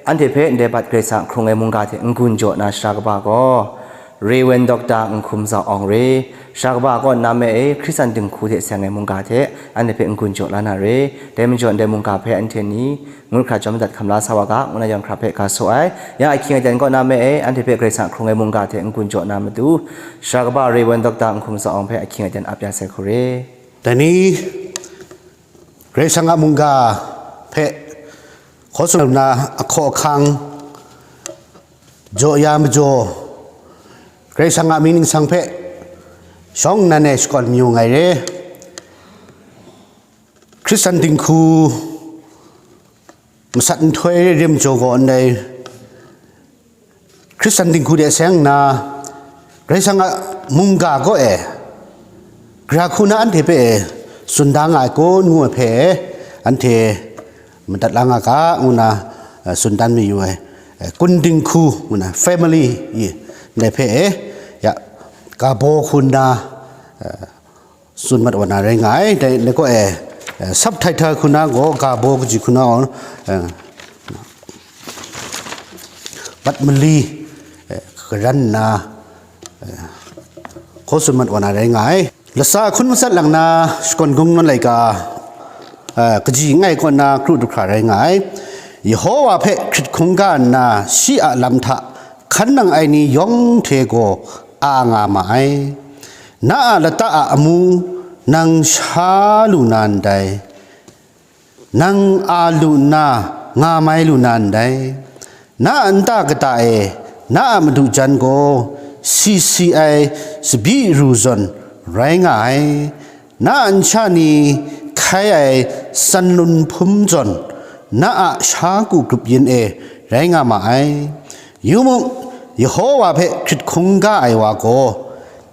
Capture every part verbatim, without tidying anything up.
Anhte hpe ndai bat Karai Kasang hkrung ai mungga hte n-gun jaw na sara kaba gaw, Rev. Doctor Nhkum Zau Awng re. Sara kaba kaw nna me e, Hkristan dinghku hte seng ai mungga hte anhte hpe n-gun jaw la na re. Dai majaw ndai mungga hpe anhte ni ngut hkra chyawm madat hkam la sa wa ga, ngu na yawng hkra hpe ga saw ai. Ya ahkying aten kaw nna me e, anhte hpe Karai Kasang hkrung ai mungga hte n-gun jaw na matu, sara kaba Rev. Doctor Nhkum Zau Awng hpe ahkying aten ap ya sai hku re. Dai ni, Karai Kasang a mungga hpe hkaw tsun na ahkaw ahkang jaw ya majaw, Karai Kasang a mying ningsang hpe shawng nnan e shakawn mayu ngai re. Hkristan dinghku masat nhtoi re rim jaw gaw ndai Hkristan dinghku de seng nna, Karai Kasang a mungga kaw e, gara hku na anhte hpe e tsun da nga ai kun ngu ai hpe, anhte madat la nga ga, ngu na, eh, tsun dan mayu ai, eh, kun dinghku, ngu na, family, i, ndai hpe e, ya, ga baw hku nna, eh, tsun mat wa na rai nga ai. Dai, dai kaw e, eh, subtitle hku na gaw, ga baw kaji hku na gaw, eh, mat mali, eh, karan nna, eh, hkaw tsun mat wa na rai nga ai. Lasa hkun matsat lang na shakawn gung nawn laika, eh, kaji langai kaw na kru du hkra rai nga ai. Yehowa hpe hkrit hkungga nna shi a lam hta hkan nang ai ni yawng hte gaw a nga ma ai. Na a lata a amu nang sha lu na ndai, nang a lu nna nga mai lu na ndai. Na a nta kata e, na a madu jan gaw si si ai tsabyi ru zawn rai nga ai. Na a nsha ni hkai ai sanlun hpum zawn, na a sha ku grup yin e rai nga ma ai. Yu mu, Yehowa hpe hkrit hkungga ai wa gaw,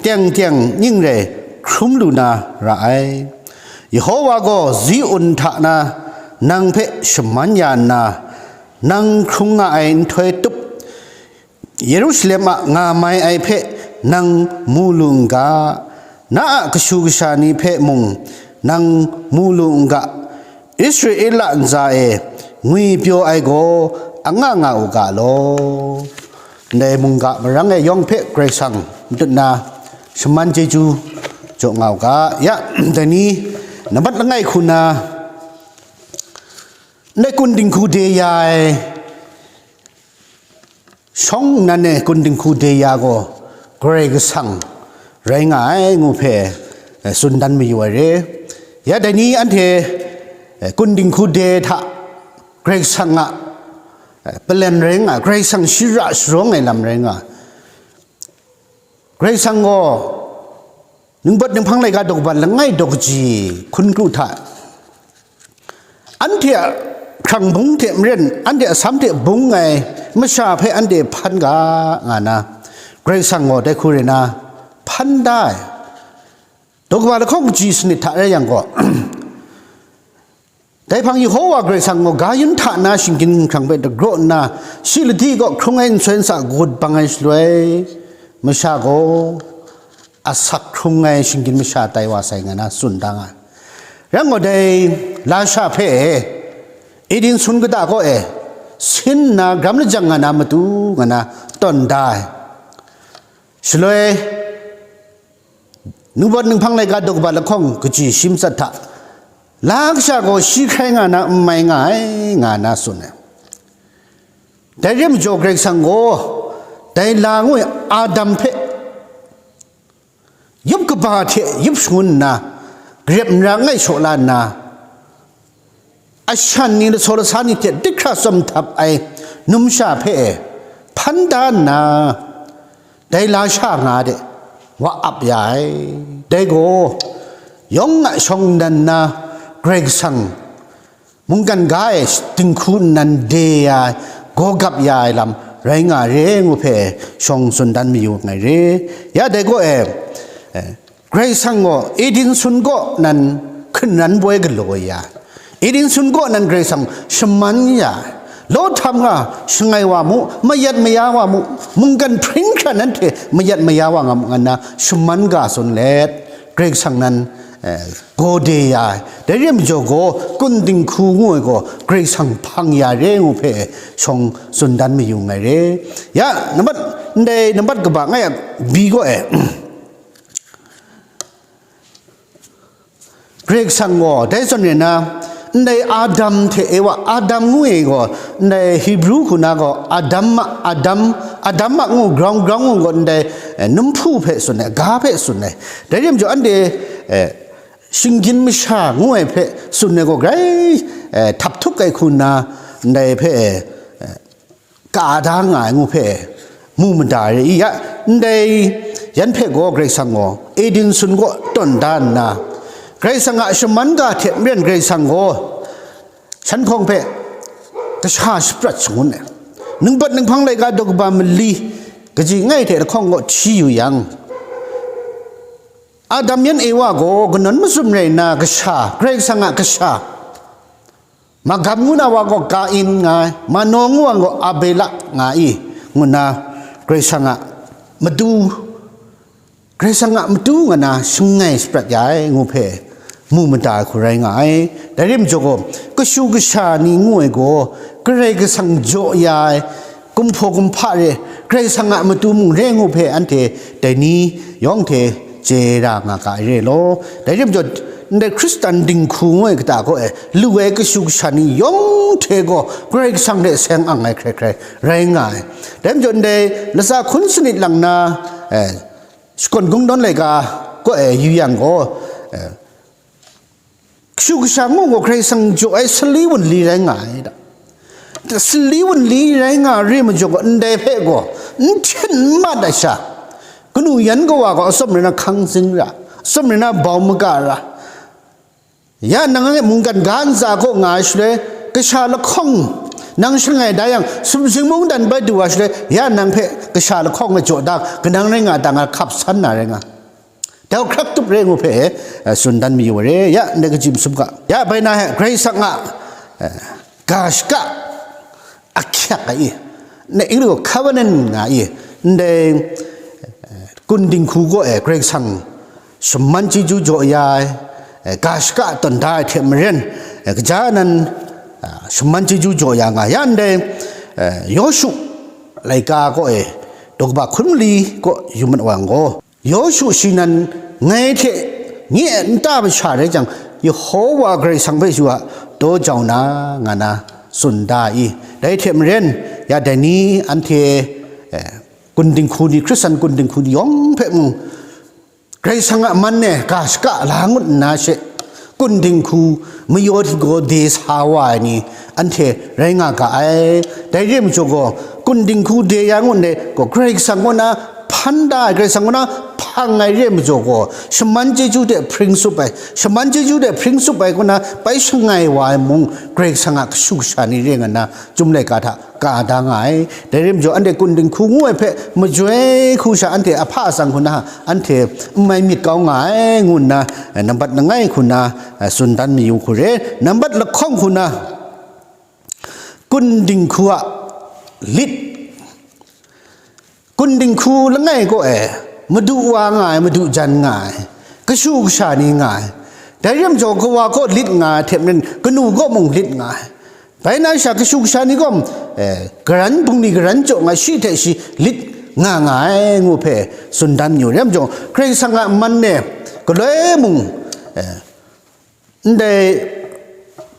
teng teng ning rai hkrum lu na ra ai. Yehowa gaw Ziun hta na nang hpe shaman ya nna, nang hkrung nga ai nhtoi tup, Yerusalem a nga mai ai hpe nang mu lu n ga, na a kashu kasha ni hpe mung nang mu lu n ga, Israela ntsa e ngwipyaw ai gaw anga nga u ga law. Ndai mungga marang e yawng hpe Karai Kasang matut na shaman chyeju jaw nga u ga. Ya, dai ni, nambat langai hku na, ndai kun dinghku de ya ai, shawng nnan e kun dinghku de ya gaw Karai Kasang rai nga ai ngu hpe, eh, tsun dan mayu ai re. Ya dai ni anhte, eh, kun dinghku de hta Karai Kasang a, eh, palen rai nga, Karai Kasang shara sharawng ai lam rai nga. Karai Kasang gaw Ningpawt Ninghpang laika daw kaba langai daw kaji hkun kru hta, anhte a hkrang bung hte maren, anhte a sam hte bung ai masha hpe anhte hpan ga nga na, Karai Kasang gaw dai hku rai na hpan da ai. Daw kaba lahkawng kaji sanit hta rai yang gaw, dai hpang Yehowa Karai Kasang gaw ga yun hta na shinggyim hkrang hpe dagraw nna, shi ladi gaw hkrung ai nsoi nsa gut bang ai shaloi, masha gaw asak hkrung ai shinggyim masha tai wa sai nga na tsun da nga ai. Rai ngut dai lasha hpe e, Eden sun kata kaw e sin nna gram lajang nga na matu nga na tawn da ai. Shaloi, Ningpawt Ninghpang laika daw kaba lahkawng kaji shi matsat hta, la kasha gaw shi hkrai nga na n mai nga ai, nga na tsun ai. Dai re majaw Karai Kasang gaw, dai la ngu ai Adam hpe yup kaba hte yup shangun nna, garep nra ngai shaw la nna, ashan ni, lasaw lasa ni hte dik hkra tsawm htap ai numsha hpe hpan da nna, dai lasha nga de wa ap ya ai. Dai gaw, yawng a shawng nnan na Karai Kasang mungkan ga e dinghku nnan de ya ai, gawgap ya ai lam rai nga re ngu hpe shawng tsun dan mayu ngai re. Ya dai gaw e, eh, Karai Kasang gaw Eden sun kaw nan hkungran boi galaw ya ai. Eden sun kaw nan Karai Kasang shaman ya ai. Law htam nga shangai wa mu, mayat maya wa mu, mungkan hpring hkra nanhte mayat maya wa nga mu, ngan na shaman ga tsun let, Karai Kasang nan eh, gaw de ya ai. Dai re majaw gaw, kun dinghku ngu ai gaw, Karai Kasang hpang ya re ngu hpe shawng tsun dan mayu nngai re. Ya, nambat, ndai nambat kaba ngai a bi gaw e. Karai Kasang gaw, dai zawn re na, ndai Adam hte Ewa, Adam ngu e gaw, ndai Hebrew hku na gaw, Adam ma, Adam, Adam ma ngu, grau grau ngu gaw, ndai, eh, numhpu hpe tsun ai, ga hpe tsun ai. Dai re majaw, anhte, eh, shinggyim masha ngu ai hpe tsun ai gaw grai, eh, htap htup ai hku nna, ndai hpe, eh, ka da nga ai ngu hpe mu mada re i, ya, ndai yan hpe gaw Karai Kasang gaw Eden sun kaw tawn da nna, Karai Kasang a shaman ga hte maren Karai Kasang gaw shan hpawng hpe kasha shaprat shangun ai. Ningpat ninghpang laika daw kaba mali kaji langai hte lahkawng kaw hti yu yang, Adam yan Ewa gaw kanawn mazum rai nna kasha, Karai Kasang a kasha, Magam ngu na wa gaw Kain nga ai, Mano ngu wa gaw Abela nga i, ngu nna Karai Kasang a matu, Karai Kasang a matu nga na shangai shaprat ya ai ngu hpe mu mada ai hku rai nga ai. Dai re majaw gaw, kashu kasha ni ngu ai gaw, Karai Kasang jaw ya ai, kumhpaw kumhpa re, Karai Kasang a matu mung re ngu hpe anhte dai ni yawng hte chye ra nga ga ai re law. Dai re majaw, ndai Hkristan dinghku ngu ai kata kaw e lu ai kashu kasha ni yawng hte gaw Karai Kasang hte seng ang ai hkrai hkrai rai nga ai. Dai majaw, ndai latsa hkun sanit lang na, eh, shakawn kungdawn laika kaw e yu yang gaw, eh, kashu kasha ngu gaw Karai Kasang jaw ai sali wunli rai nga ai da. Sali wunli rai nga re majaw gaw, ndai hpe gaw n hten n mat ai sha, kanu yan kawa gaw atsawm rai na hkang zing ra, atsawm rai na bau maga ra. Ya nang e mungkan ga ntsa kaw nga ai shaloi, kasha lahkawng nang shangai da yang, sumsing mungdan bai du wa shaloi, ya nang hpe kasha lahkawng e jaw da, kanang rai nga da nga hkap san na rai nga. Dau hkrak tup re ngu hpe, eh, tsun dan mayu wa re, ya, ndai kaji masum ga. Ya, bai na he, Karai Kasang a, eh, ga shaka ahkyak ai i, ndai Ingri gaw covenant nga i, ndai, eh, kun dinghku kaw e Karai Kasang shaman chyeju jaw ya ai, eh, ga shaka tawn da ai hte maren, eh, kaja nan, ah, shaman chyeju jaw ya nga, ya, ndai, eh, Yawshu laika kaw e, daw kaba hkun mali kaw yu mat wa yang gaw, Yawshu shi nan ngai hte nye a nta masha rai jang, Yehowa Karai Kasang hpe yu a, daw jau na, nga na tsun da i. Dai hte maren, ya dai ni anhte, eh, kun dinghku ni, Hkristan kun dinghku ni yawng hpe mung, Karai Kasang a man e ga shaka la ngut nna she, kun dinghku mayaw htinggaw de sa wa ai ni, anhte rai nga ga ai. Dai re majaw gaw, kun dinghku de ya ngut ndai gaw, Karai Kasang kaw na hpan da ai, Karai Kasang kaw na hpang ai re majaw gaw, shaman chyeju de hpring tsup ai, shaman chyeju de hpring tsup ai kaw na bai shangai wa ai mung, Karai Kasang a kashu kasha ni re nga na, Chyum laika hta ka da nga ai. Dai re majaw, anhte kun dinghku ngu ai hpe majoi hku sha, anhte ahpa atsang hku na, anhte n mai myit kau nga ai, ngu nna, eh, nambat langai hku na, eh, tsun dan mayu hku re, nambat lahkawng hku na, kun dinghku a lit, kun dinghku langai kaw e, madu wa nga ai, madu jan nga ai, kashu kasha ni nga ai. Dai re majaw, kawa kaw lit nga ai hte maren, kanu kaw mung lit nga ai. Bai na sha kashu kasha ni gaw, eh, karan bungli karan jaw nga, shi hte shi lit nga nga ai ngu hpe tsun dan yu. Re majaw, Karai Kasang a man e galoi mung, eh, ndai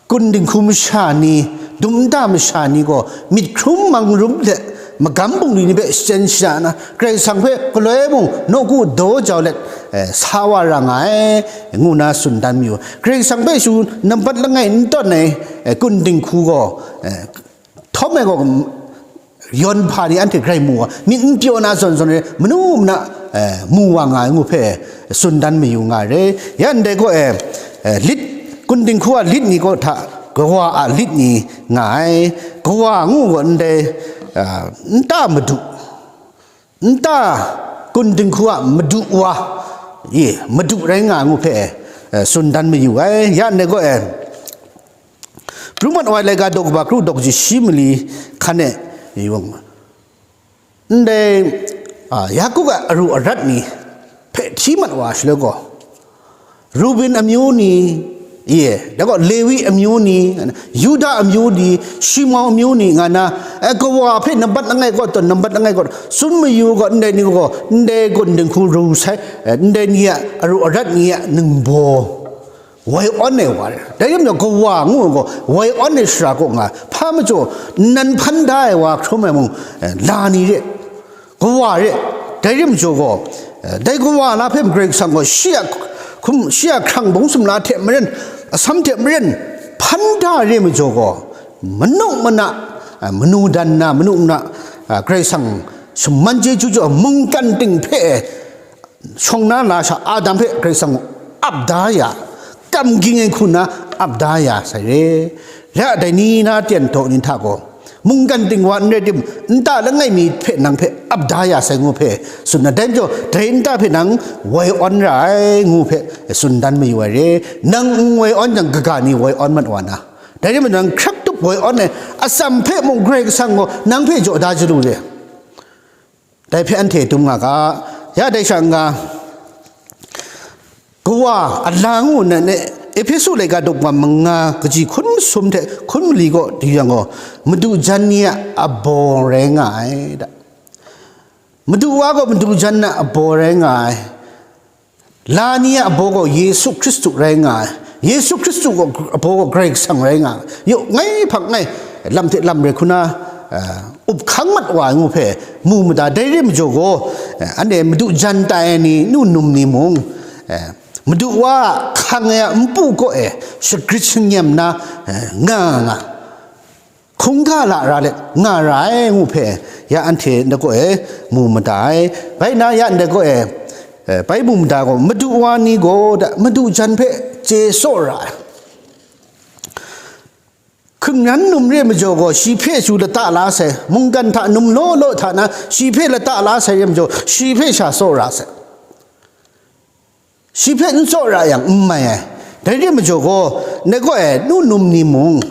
kun dinghku masha ni, dum nta masha ni gaw myit hkrum mang rum de, magam bungli ni hpe shachyen shana na, Karai Kasang hpe galoi mung nawku daw jau let, eh, sa wa ra nga ai, ngu na tsun dan mayu. Karai Kasang hpe shu nambat langai n tawn ai, eh, kun dinghku gaw, eh, htawm ai gaw, yawn hpa ni anhte grai mu wa, myit n pyaw na zawn zawn re, manu mana, eh, mu wa nga ai ngu hpe tsun dan mayu nga re. Ya ndai gaw, eh, eh, lit, kun dinghku a lit ni kaw hta, kawa a lit ni nga ai. Kawa ngu gaw ndai, ah, nta madu, nta kun dinghku a madu wa, ye, madu rai nga ngu hpe, eh, tsun dan mayu ai. Ya ndai gaw, eh, Pru mat wa ai laika daw kaba kru daw kaji shi mali hkan e, yawng, ndai, a, Yaku a aru arat ni hpe hti mat wa shaloi gaw, Ruben amyu ni, ye, da gaw Lewi amyu ni, Yuda amyu ni, Shimon amyu ni, nga na, eh, kawa hpe nambat langai kaw tawn, nambat langai kaw tawn, tsun mayu gaw, ndai ni gaw, ndai gun dinghku ru sai, eh, ndai ni a aru arat ni a ningbaw, woi awn ai wa re. Dai rim gaw, kawa ngu gaw, woi awn ai shara kaw nga, hpa majaw, nnan hpan da ai wa hkrum ai mung, eh, la ni re. Kawa re, dai rim jaw gaw, eh, dai kawa na hpe Karai Kasang gaw shi a hkum, shi a hkrang bung sumla hte maren, asam hte maren, hpan da re majaw gaw, manu mana, eh, manu dan na, manu mana, eh, Karai Kasang shaman chyeju jaw mungkan ting hpe, shawng na lasha Adam hpe Karai Kasang ap da ya, kam ging ai hku na ap da ya sai re. Ya dai ni na tyen daw ni hta gaw, mungkan ting wa n rai tim, nta langai mi hpe nang hpe ap da ya sai ngu hpe tsun na, dai majaw, dai nta hpe nang woi awn ra ai ngu hpe tsun dan mayu ai re. Nang n woi awn jang, kaga ni woi awn mat wa na, dai rim nang hkrak tup woi awn ai atsam hpe mung Karai Kasang gaw nang hpe jaw da jalu re. Dai hpe anhte dum nga ga, ya dai sha n-ga, kawa a la ngu nna ne, Ehpesu laika daw manga kaji hkun masum hte hkun mali kaw di yang gaw, madu jan ni a abaw rai nga ai da. Madu wa gaw madu jan na abaw rai nga ai. La ni a abaw gaw Yesu Hkristu rai nga ai. Yesu Hkristu gaw abaw gaw Karai Kasang rai nga ai. Yaw, ngai hpang ngai, lam hte lam rai hku na, eh, up hkang mat wa ai ngu hpe mu mada, dai re majaw gaw, eh, anhte madu jan tai ai ni, nu num ni mung, eh, madu wa a hkang ai a npu kaw e shagrit shangnyam na, eh, nga nga. Hkungga lara let nga ra ai ngu hpe, ya anhte ndai kaw e mu mada ai. Bai na ya ndai kaw e, eh, bai mu mada gaw, madu wa ni gaw da, madu jan hpe chye tsaw ra ai. Hkungran num re majaw gaw, shi hpe chyu lata la sai, mungkan hta num law law hta na, shi hpe lata la sai re majaw, shi hpe sha tsaw ra sai. Shi hpe n tsaw ra yang n mai ai. Dai re majaw gaw, ndai kaw e nu num ni mung,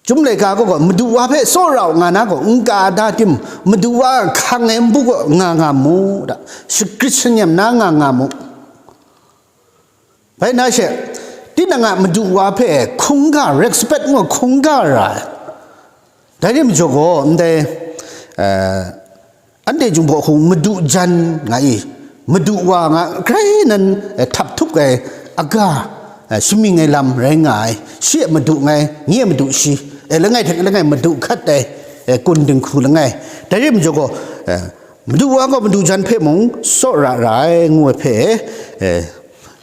Chyum laika gaw, gaw, madu wa hpe tsaw ra u nga na gaw, n ka da tim, madu wa hkang ai npu gaw nga nga mu da, shagrit shanyam na nga nga mu. Bai na she, tinang a madu wa hpe hkungga, respect ngu hkungga ra ai. Dai rim jaw gaw, ndai, eh, Anhte Jinghpaw Hku madu jan nga i, madu wa nga grai nan, eh, htap htup ai aga, eh, shamying ai lam rai nga ai. Shi a madu ngai, nye a madu shi, eh, langai hte langai madu hkat ai, eh, kun dinghku langai. Dai rim jaw gaw, eh, madu wa gaw madu jan hpe mung tsaw ra ra ai, ngu ai hpe, eh,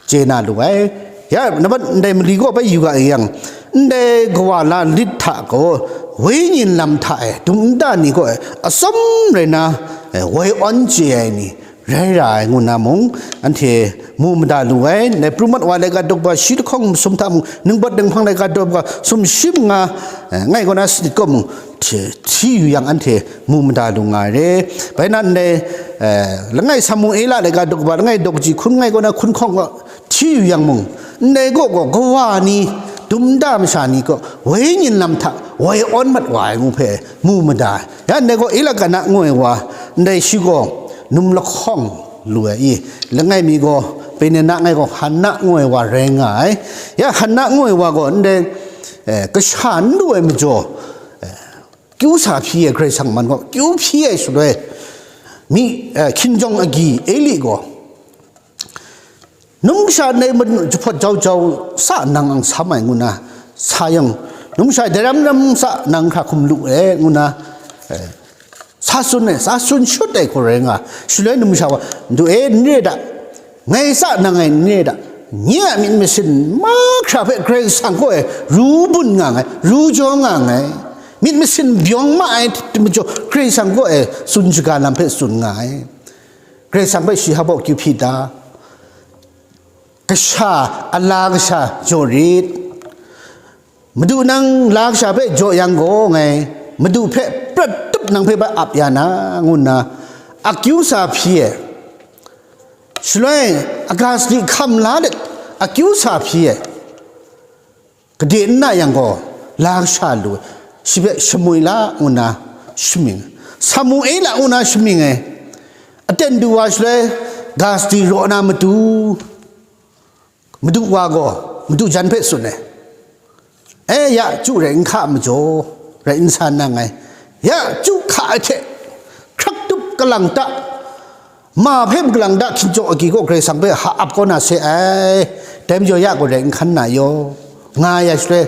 chye na lu ai. Ya, nambat ndai mali gaw bai yu ga yang, ndai kawa la lit hta gaw, wenyi lam hta e dum nta ni gaw e atsawm rai na, eh, woi awn chye ai ni rai ra ai ngu na mung, anhte mu mada lu ai. Ndai pru mat wa laika daw ba shi lahkawng masum hta mung, ningbat ninghpang laika daw ba sumshi manga, eh, ngai kaw na sanit kaw mung, hti, hti yu yang anhte mu mada lu nga ai re. Bai na ndai, eh, langai Samuela laika daw ba, langai daw kaji hkun ngai kaw na hkun hkawng gaw hti yu yang mung, ndai gaw gaw kawa ni, dum nta masha ni gaw, wenyi lam hta woi awn mat wa ai ngu hpe mu mada ai. Ya ndai gaw Elkana ngu ai wa, ndai shi gaw num lahkawng lu ai i, langai mi gaw Penina ngai gaw Hanna ngu ai wa rai nga ai. Ya Hanna ngu ai wa gaw ndai, eh, kasha n lu ai majaw, eh, kyu sa hpyi ai Karai Kasang man gaw, kyu hpyi ai shaloi, mi, eh, hkinjawng agyi Eli gaw, numsha ndai manu jahpawt jau jau sa nang ang sam ai ngu na, sa yang, numsha dai ram ram sa nang hkra hkum lu e ngu na, eh, sa tsun ai, sa tsun shut ai hku rai nga, shaloi numsha wa, ndu e, n re da, ngai sa nang ai n re da, nye a myit masin mahkra hpe Karai Kasang kaw e ru bun nga nngai, ru jaw nga nngai, myit masin byawng ma ai majaw Karai Kasang kaw e tsun shaga lam hpe tsun nga ai. Karai Kasang hpe shi hpa baw kyu hpyi ta, kasha, a la kasha jaw rit. Madu nang la kasha hpe jaw yang gaw ngai, Madu hpe prat tup nang hpe bai ap ya na, ngu nna akyu sa hpyi ai. Shaloi aga sadi hkam la let akyu sa hpyi ai. Gade n na yang gaw, la kasha lu ai. Shi hpe Samuela ngu nna shamying, Samuela ngu nna shamying ai. Aten du wa shaloi, ga sadi raw na matu, Madu wa gaw, madu jan hpe tsun ai. E, ya chyu rai n hka majaw, rai n sa nang ai. Ya chyu hka ai hte, hkrak tup kalang ta, ma hpe makalang ta hkinjawng agyi gaw Karai Kasang hpe ha ap kau na se ai. Dai majaw ya gaw rai n hkan na yaw, nga ya shaloi,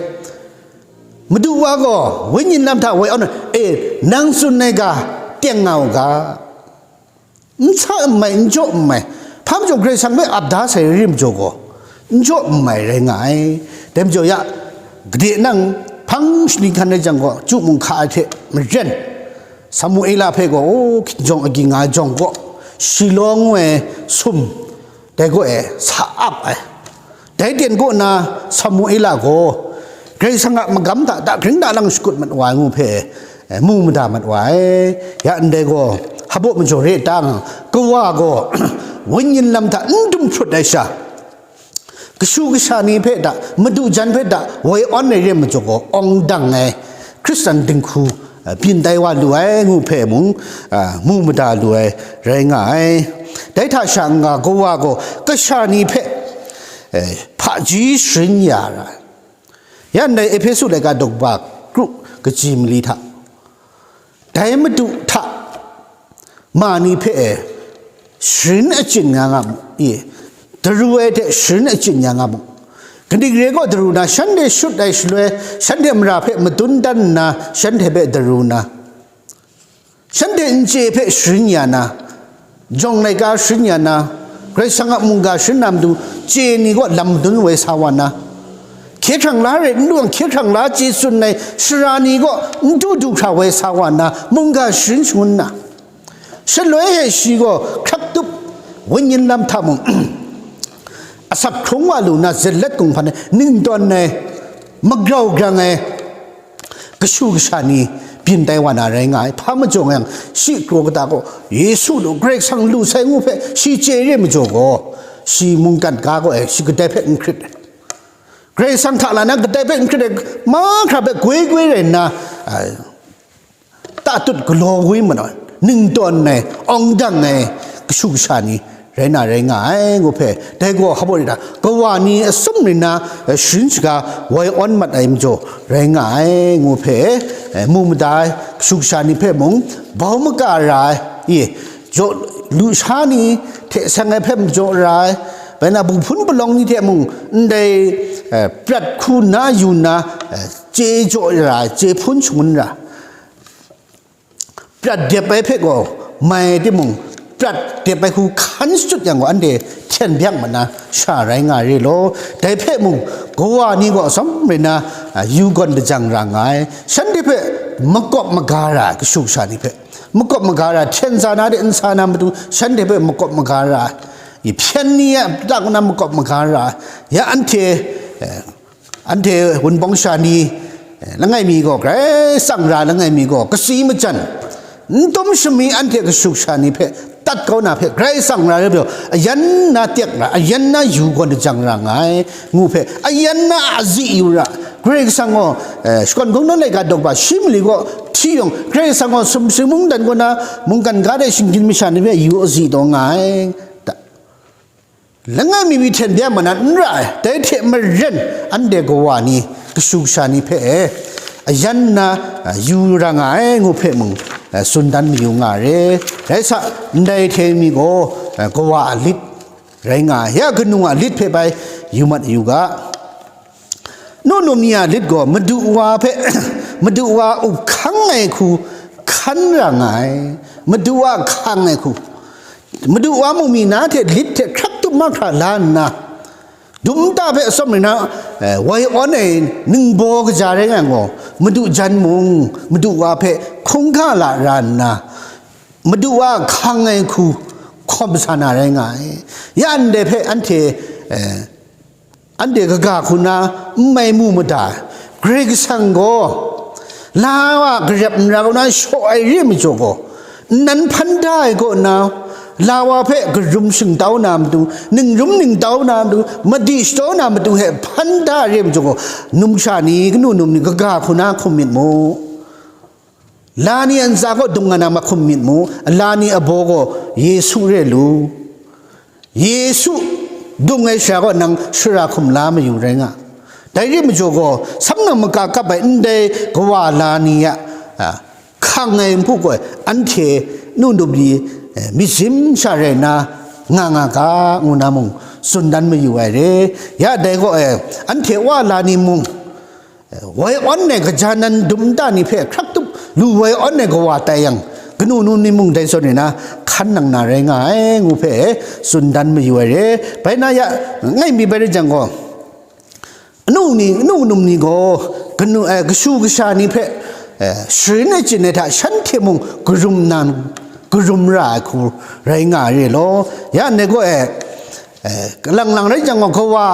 madu wa gaw, wenyin lam hta woi awn, e, nang tsun ai ga, teng nga u ga. N sa n mai, n jaw n mai. Hpa majaw Karai Kasang hpe ap da sai rim jaw gaw, n jaw n mai rai nga ai. Dai majaw ya, gade nang hpang shaning hkan rai jang gaw, chyu mung hka ai hte maren, Samuela hpe gaw, o, hkinjawng agyi nga ai jawng gaw, Shiloh ngu ai sum, dai gaw e sa ap ai. Dai ten kaw na Samuela gaw, Karai Kasang a magam hta dahkring dahlang shakut mat wa ai ngu hpe, eh, mu mada mat wa ai. Ya ndai gaw, hpabaw majaw re tang, kawa gaw, wenyin lam hta n dum hprut ai sha, kashu kasha ni hpe da, madu jan hpe da, woi awn ai re majaw gaw, awng dang ai, Hkristan dinghku, eh, byin tai wa lu ai ngu hpe mung, ah, mu mada lu ai rai nga ai. Dai hta sha n-ga, kawa gaw kasha ni hpe, eh, hpaji sharin ya ra ai. Ya ndai Ehpesu laika daw kaba kru kaji mali hta, dai Madu hta ma ni hpe e, sharin achyin nga nga mu, i, daru ai hte sharin achyin nga nga mu. Kaning re gaw daru na, shanhte shut ai shaloi, shanhte mara hpe madun dan nna, shanhte hpe daru na, shanhte n chye hpe sharin ya na, jawng laika sharin ya na, Karai Kasang a mungga sharin na matu chye ni gaw lam madun woi sa wa na, hkye hkrang la rai n lu yang, hkye hkrang la chye tsun ai sara ni gaw n du du hkra woi sa wa na, mungga sharin shangun na, shaloi e shi gaw hkrak tup wenyin lam hta mung, asak hkrung wa lu na, zelat kunghpan ai, ningtawn ai, magrau grang ai, kashu kasha ni byin tai wa na rai nga ai. Hpa majaw yang, shi kraw kata gaw, Yesu lu, Karai Kasang lu sai ngu hpe shi chye re majaw gaw, shi mungkan ga gaw e, shi kadai hpe n hkrit ai. Karai Kasang hta la na kadai hpe n hkrit ai, mahkra hpe goi goi rai nna, a, tatut galaw woi mat ai, ningtawn ai, awng dang ai, kashu kasha ni rai na rai nga ai ngu hpe, dai gaw hpa baw rai ta, kawa ni atsum rai na, eh, sharin shaga woi awn mat ai majaw rai nga ai ngu hpe, eh, mu mada ai, kashu kasha ni hpe mung bau maka ra ai, i, jaw lusha ni hte seng ai hpe majaw ra ai, bai na, buhpun palawng ni hte mung ndai, eh, prat hku na yu na, eh, chye jaw ra ai, chye hpun shangun ra ai. Prat dep ai hpe gaw mai timung, prat dep ai hku hkan shachyut yang gaw, anhte hten byak mat na sha rai nga re law. Dai hpe mung, kawa ni gaw atsawm rai na, a, yu gawn lajang ra nga ai. Shanhte hpe makawp maga ra ai, kashu kasha ni hpe makawp maga ra, hten sa na de n sa na matu, shanhte hpe makawp maga ra ai. I hpyen ni a atak na makawp maga ra ai. Ya anhte, eh, Anhte wunpawng sha ni, eh, langai mi gaw, Karai Kasang ra langai mi gaw, kasi majan, n tum shami anhte kashu kasha ni hpe tat kau na hpe, Karai Kasang ra rai pyaw, ayan na tek ra, ayan na yu gawn lajang ra nga ai, ngu hpe, ayan na azi yu ra, Karai Kasang gaw, eh, shakawn hkungdawn laika daw kaba shi mali gaw hti yawng, Karai Kasang gaw sumsing mungdan kaw na mungkan ga de shinggyim masha ni hpe yu azi taw nga ai. Langai mi mi hten bya ma na n ra ai, dai hte maren anhte kawa ni, kashu kasha ni hpe e, ayan na, a, yu ra nga ai ngu hpe mung, a, tsun dan mayu nga re. Rai sa, ndai hte mi gaw, a, kawa a lit rai nga ai, ya kanu a lit hpe bai yu mat yu ga. Nu num ni a lit gaw Madu wa hpe, Madu wa up hkang ai hku hkan ra nga ai, Madu wa hkang ai hku, Madu wa mung mi na hte lit hte hkrak tup mahkra la nna, dum nta hpe atsawm rai na, eh, woi awn ai ningbaw kaja rai nga gaw, Madu jan mung, Madu wa hpe hkungga la ra nna, Madu wa hkang ai hku hkawm sa na rai nga ai. Ya ndai hpe anhte, eh, Anhte kaga hku na n mai mu mada ai. Karai Kasang gaw, la wa garep n ra kaw na shaw ai re majaw gaw, nnan hpan da ai kaw na, la wa hpe karum shingtau na matu, ningrum ningtau na matu, madi shataw na matu hte hpan da ai re majaw gaw, numsha ni, kanu num ni, kaga hku na hkum myit mu. La ni a ntsa gaw dung nga na mahkum myit mu, la ni a baw gaw Yesu re lu. Yesu dung ai sha gaw nang shara hkum la mayu rai nga. Dai ri majaw gaw, sam nang maka kap ai ndai kawa la ni a, a, hkang ai npu gaw anhte nu nup ni, eh, myit zim sha rai na nga nga ga, ngu na mung tsun dan mayu ai re. Ya dai gaw, eh, anhte wa la ni mung, woi awn ai kaja nan dum nta ni hpe hkrak tup lu woi awn ai kawa tai yang, kanu nu ni mung dai zawn e na hkan nang na rai nga ai, ngu hpe tsun dan mayu ai re. Bai na ya, ngai mi bai rai jang gaw, anu ni, anu num ni gaw, kanu, eh, kashu kasha ni hpe, eh, sharin ai chyin ai hta shanhte mung karum nan, karum ra ai hku rai nga ai re law. Ya ndai gaw, eh, Eh, kalang lang rai jang gaw, kawa,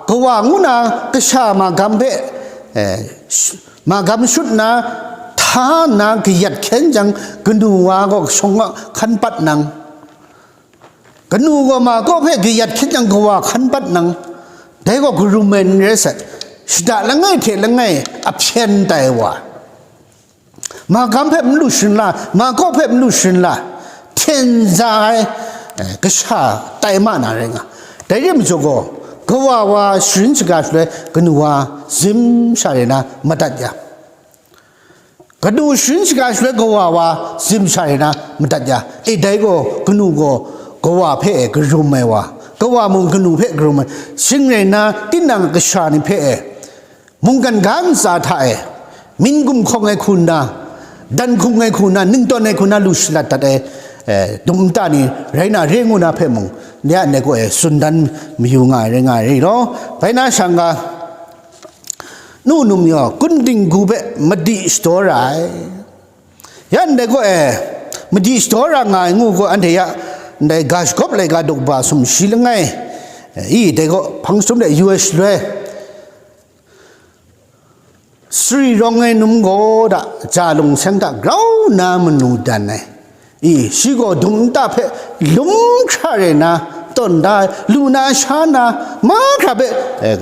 kawa ngu na kasha magam hpe, eh, sh-, magam shut na, hta nna kayat hkyen jang, kanu wa gaw kashawng a hkan pat nang, kanu gaw ma kaw hpe kayat hkyen jang, kawa hkan pat nang, dai gaw karum ai n rai sai, shada langai hte langai ahpyen tai wa. Magam hpe malu sharin la, makaw hpe malu sharin la, hten za ai, eh, kasha tai ma na rai nga. Dai re majaw gaw, kawa wa sharin shaga shaloi, kanu wa zim sha rai na madat ya. Kanu sharin shaga shaloi, kawa wa zim sha rai na madat ya. E, dai gaw, kanu gaw, kawa hpe e karum ai wa, kawa mung kanu hpe karum ai. Shing rai na, tinang kasha ni hpe e, mungkan ga ntsa hta e, myin gumhkawng ai hku nna, dan hkung ai hku nna, ningtawn ai hku nna lu shalat dat ai, eh, dum nta ni rai na re ngu na hpe mung, ni a ndai gaw e tsun dan mayu nga ai rai nga ai ri law. Bai na shang ga, nu num yaw, kun dinggu hpe madi shadaw ra ai. Ya ndai gaw e, madi shadaw ra nga ai ngu gaw, anhte ya ndai ga shagawp laika duk ba sumshi langai, i, dai gaw hpang sum de yu ai shaloi, Sari rawng ai num gaw da, ja lung seng hta grau nna manu dan ai. I, shi gaw dum nta hpe lum hkra re na, tawn da ai, lu na sha na, mahkra hpe, eh,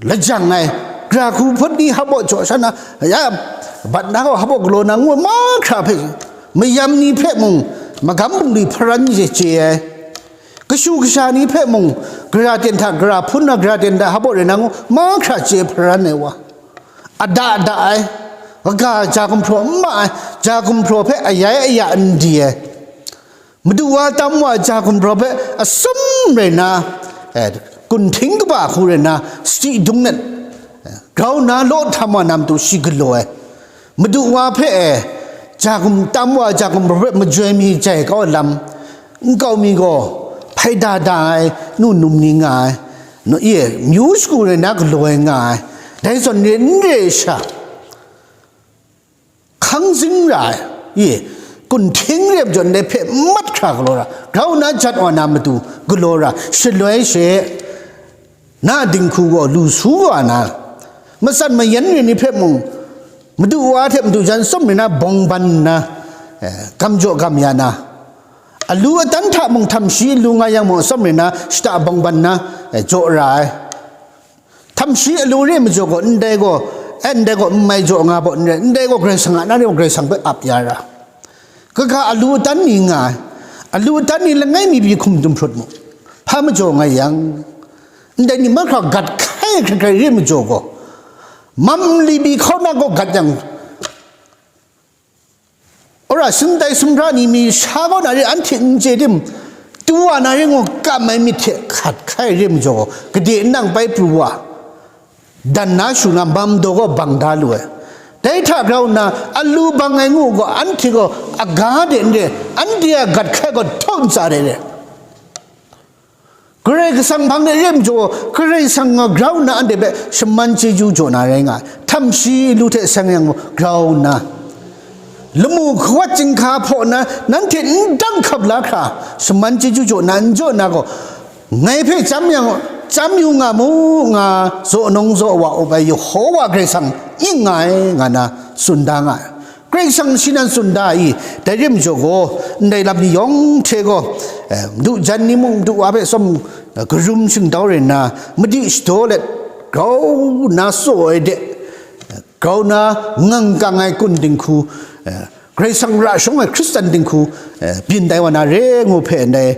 lajang ai, gara hku hput ni hpaw jaw sha na, ya, bat na gaw hpaw galaw na ngu mahkra hpe, mayam ni hpe mung, magam bungli hparan chye ai. Kashu kasha ni hpe mung, gara ten hta gara hpun na, gara ten hta hpaw rai na ngu, mahkra chye hparan ai wa. Ada ada ai, kaga ja gumhpraw n ma ai, ja gumhpraw hpe ayai aya n di ai. Madu wa tam wa ja gumhpraw hpe asum rai na, eh, kunhting kaba hku rai na, sadi dung let, eh, grau nna law htam wa na matu shi galaw ai. Madu wa hpe e, ja gum tam wa, ja gumhpraw hpe majoi mi jai kau ai lam, nkau mi gaw hpai da da ai, nu num ni nga ai, nu, i e, myu shagu rai na galaw ai nga ai, dai zawn re n re ai sha, hkang zing ra ai, i e, kunhting re ai majaw ndai hpe mat hkra galaw ra, grau nna jat wa na matu galaw ra, shaloi she, na dinghku gaw lu su wa na, matsan mayan re ni hpe mung, madu wa hte madu jan tsawm re na bawng ban nna, eh, gam jaw gam ya na, alu adan hta mung htam shi alu nga yang mung atsawm re na shata bawng ban nna, eh, jaw ra ai. Htam shi alu re majaw gaw, ndai gaw, eh, ndai gaw n mai jaw nga baw n rai, ndai gaw Karai Kasang a na re gaw Karai Kasang hpe ap ya ra. Kaga alu adan ni nga ai, alu adan ni langai mi pyi hkum dum hprut mu, hpa majaw nga yang, ndai ni mahkra gat hkai hkrai hkrai re majaw gaw, mam li pyi hkau na gaw gat yang, ora sindai sumhkra ni mi sha kau na re anhte n chye tim, tu wa na re ngu kam ai myit hte hkat hkai re majaw gaw, gade nang bai pru wa, dan na shu na mam daw gaw bang da lu ai. Dai hta grau nna, alu bang ai ngu gaw, anhte gaw aga de n re, anhte a gat hkai gaw htau ntsa de re. Karai Kasang hpang de re majaw, Karai Kasang nga grau nna anhte hpe shaman chyeju jaw na rai nga ai. Htam shi lu hte seng yang grau nna, lamu hkawat chyinghka hpaw nna, nanhte n dang hkap la hkra, shaman chyeju jaw na n jaw na gaw, ngai hpe chyam yang, chyam yu nga mu, nga zaw nung zaw wa up ai Yehova Karai Kasang ning nga ai, nga na tsun da nga ai. Karai Kasang shi nan tsun da ai, dai re majaw gaw, ndai lam ni yawng hte gaw, eh, madu jan ni mung, madu wa hpe tsawm, eh, karum shingtau rai nna, madi shadaw let, grau nna tsaw ai de, eh, grau nna ngang kang ai kun dinghku, eh, Karai Kasang ra shawng ai Hkristan dinghku, eh, byin tai wa na re ngu hpe ndai,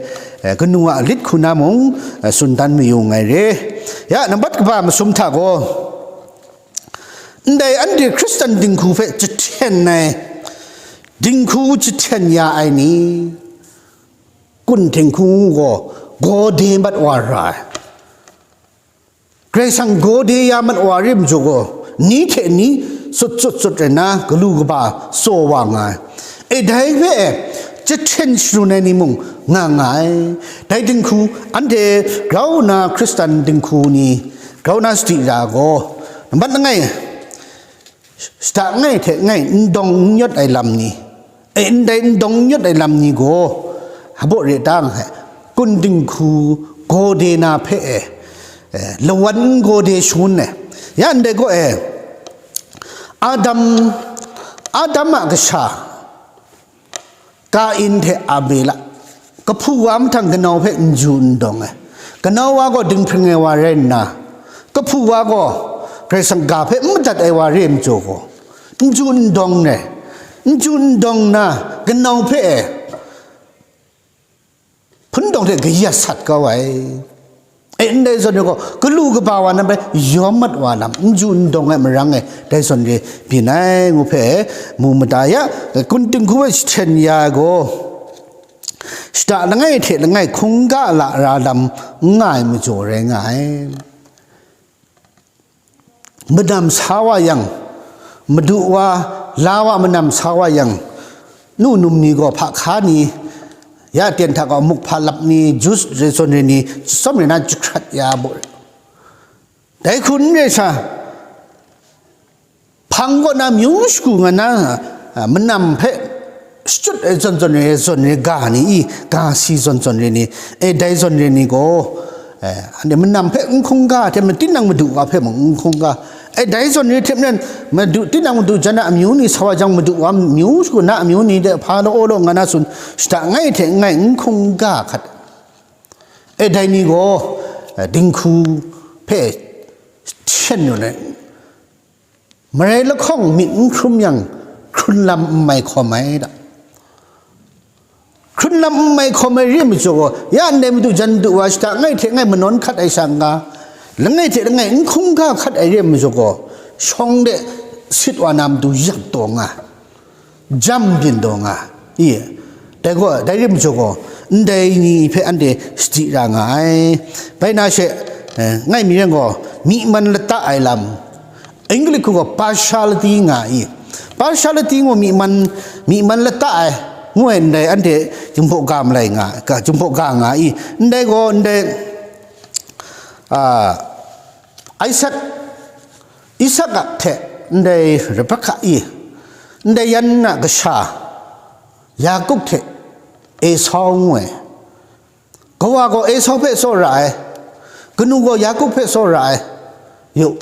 eh, kanu a lit hku na mung, eh, tsun dan mayu nngai re. Ya, nambat kaba masum hta gaw, ndai anhte Hkristan dinghku hpe jahten ai, dinghku jahten ya ai ni, kun dinghku gaw gawde mat wa ra ai. Karai Kasang gawde ya mat wa rim jaw gaw, ni hte ni sut sut sut rai nna, galu kaba tsaw wa nga ai. E, dai hpe e, jahten sharun ai ni mung nga nga ai. Dai dinghku, anhte grau nna Hkristan dinghku ni grau nna sadi ra gaw, nambat langai, shada langai hte langai n dawng n yawt ai lam ni, e, ndai n dawng n yawt ai lam ni gaw, hpaw re ta nga ai, kun dinghku gawde na hpe e, e, lawan n gawde shangun ai. Ya ndai gaw e, Adam, Adam a kasha, Kain hte Abela, kahpu wa mahtang kanau hpe n ju n dawng ai. Kanau wa gaw dinghpring ai wa rai nna, kahpu wa gaw Karai Kasang ga hpe n madat ai wa re ai majaw gaw, n ju n dawng ai. N ju n dawng nna, kanau hpe e, hpundawng hte kayat sat kau ai. E, ndai zawn re gaw, galu kaba wa nan bai yawm mat wa lam, n ju n dawng ai marang e, dai zawn re byin ai ngu hpe mu mada ya, kun dinghku hpe jahten ya ai gaw, shada langai hte langai hkungga lara lam n nga ai majaw rai nga ai. Manam sa wa yang, madu wa, la wa manam sa wa yang, nu num ni gaw hpa hka ni, ya ten hta gaw muk hpa lap ni, jus re zawn re ni, tsawm re na jahkrat ya baw. Dai hku n re sha, hpang kaw na myu shagu nga na, a, manam hpe shachyut ai zawn zawn re, zawn re ga ni i, ga si zawn zawn re ni, e, dai zawn re ni gaw, e, anhte manam hpe n hkungga, hte madu tinang madu wa hpe mung n hkungga, e, dai zawn re hte maren, madu tinang madu jan a amyu ni sa wa jang, madu wa myu shagu na amyu ni de hpa law law nga na tsun, shada langai hte langai n hkungga hkat. E, dai ni gaw, e, dinghku hpe hten lu ai. Marai lahkawng myit n hkrum yang, hkrun lam n mai hkawm ai da. Hkrun lam n mai hkawm ai re ai majaw gaw, ya ndai madu jan madu wa shada langai hte langai manawn hkat ai sha n-ga, langai hte langai n hkungga hkat ai re ai majaw gaw, shawng de sit wa na matu yak taw nga, jam byin taw nga, i, dai gaw, dai re ai majaw gaw, ndai ni hpe anhte sadi ra nga ai. Bai na she, eh, langai mi rai gaw, myi man lata ai lam, English hku gaw partiality nga i. Partiality ngu myi man, myi man lata ai, ngu ai ndai anhte Jinghpaw ga malai nga, ga, Jinghpaw ga nga i. Ndai gaw, ndai, ah, Isak, Isak a hte, ndai Rebekah i, ndai yan a kasha, Yakup hte Esau ngu ai. Kawa gaw Esau hpe tsawra ai, kanu gaw Yakup hpe tsawra ai. Yu,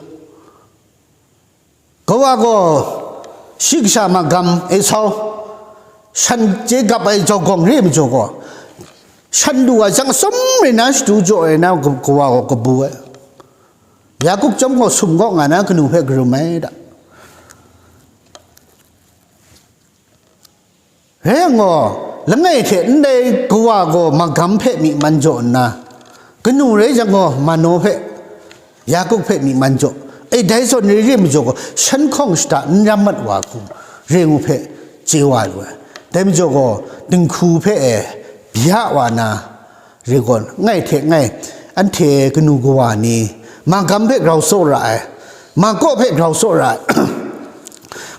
kawa gaw shi kasha magam Esau, shan chye gap ai jaw gawng re ai majaw gaw, shan lu ai jang atsawm re na shadu jaw ai na kawa gaw kabu ai. Yakup chyawm gaw sum kaw nga na kanu hpe karum ai da. Rai yang gaw, langai hte ndai kawa gaw magam hpe myi man jaw nna, kanu rai jang gaw, mano hpe, Yakup hpe myi man jaw. E, dai zawn re re majaw gaw, shan hkawng shada n ram mat wa hku, re ngu hpe chye wa lu ai. Dai majaw gaw, dinghku hpe e, bya wa na, re gaw, langai hte langai, anhte kanu kawa ni, magam hpe grau tsaw ra ai, mako hpe grau tsaw ra ai,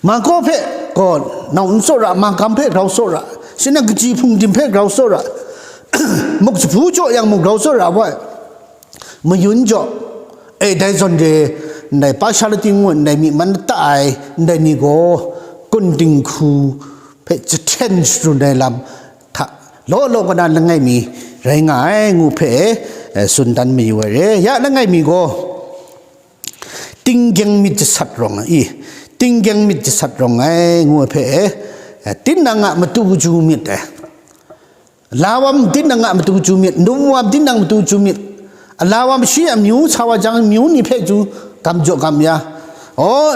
mako hpe gaw, nau n tsaw ra, magam hpe grau tsaw ra, shi nang kaji hpungdim hpe grau tsaw ra, muk jahpu jaw yang mung grau tsaw ra wa ai, mayun jaw, e, dai zawn re, ndai partiality ngu ndai myi man lata ai, ndai ni gaw, kun dinghku hpe jahten sharun ai lam hta, law law kaw na langai mi rai nga ai ngu hpe, eh, tsun dan mayu ai re. Ya langai mi gaw, tinggyeng myit jasat rawng ai, tinggyeng myit jasat rawng ai ngu ai hpe, eh, tinang a matu ju myit ai. Lawam tinang a matu ju myit, nuwam tinang matu ju myit. Lawam shi amyu sa wa jang, amyu ni hpe ju gam jaw gam ya. Oh,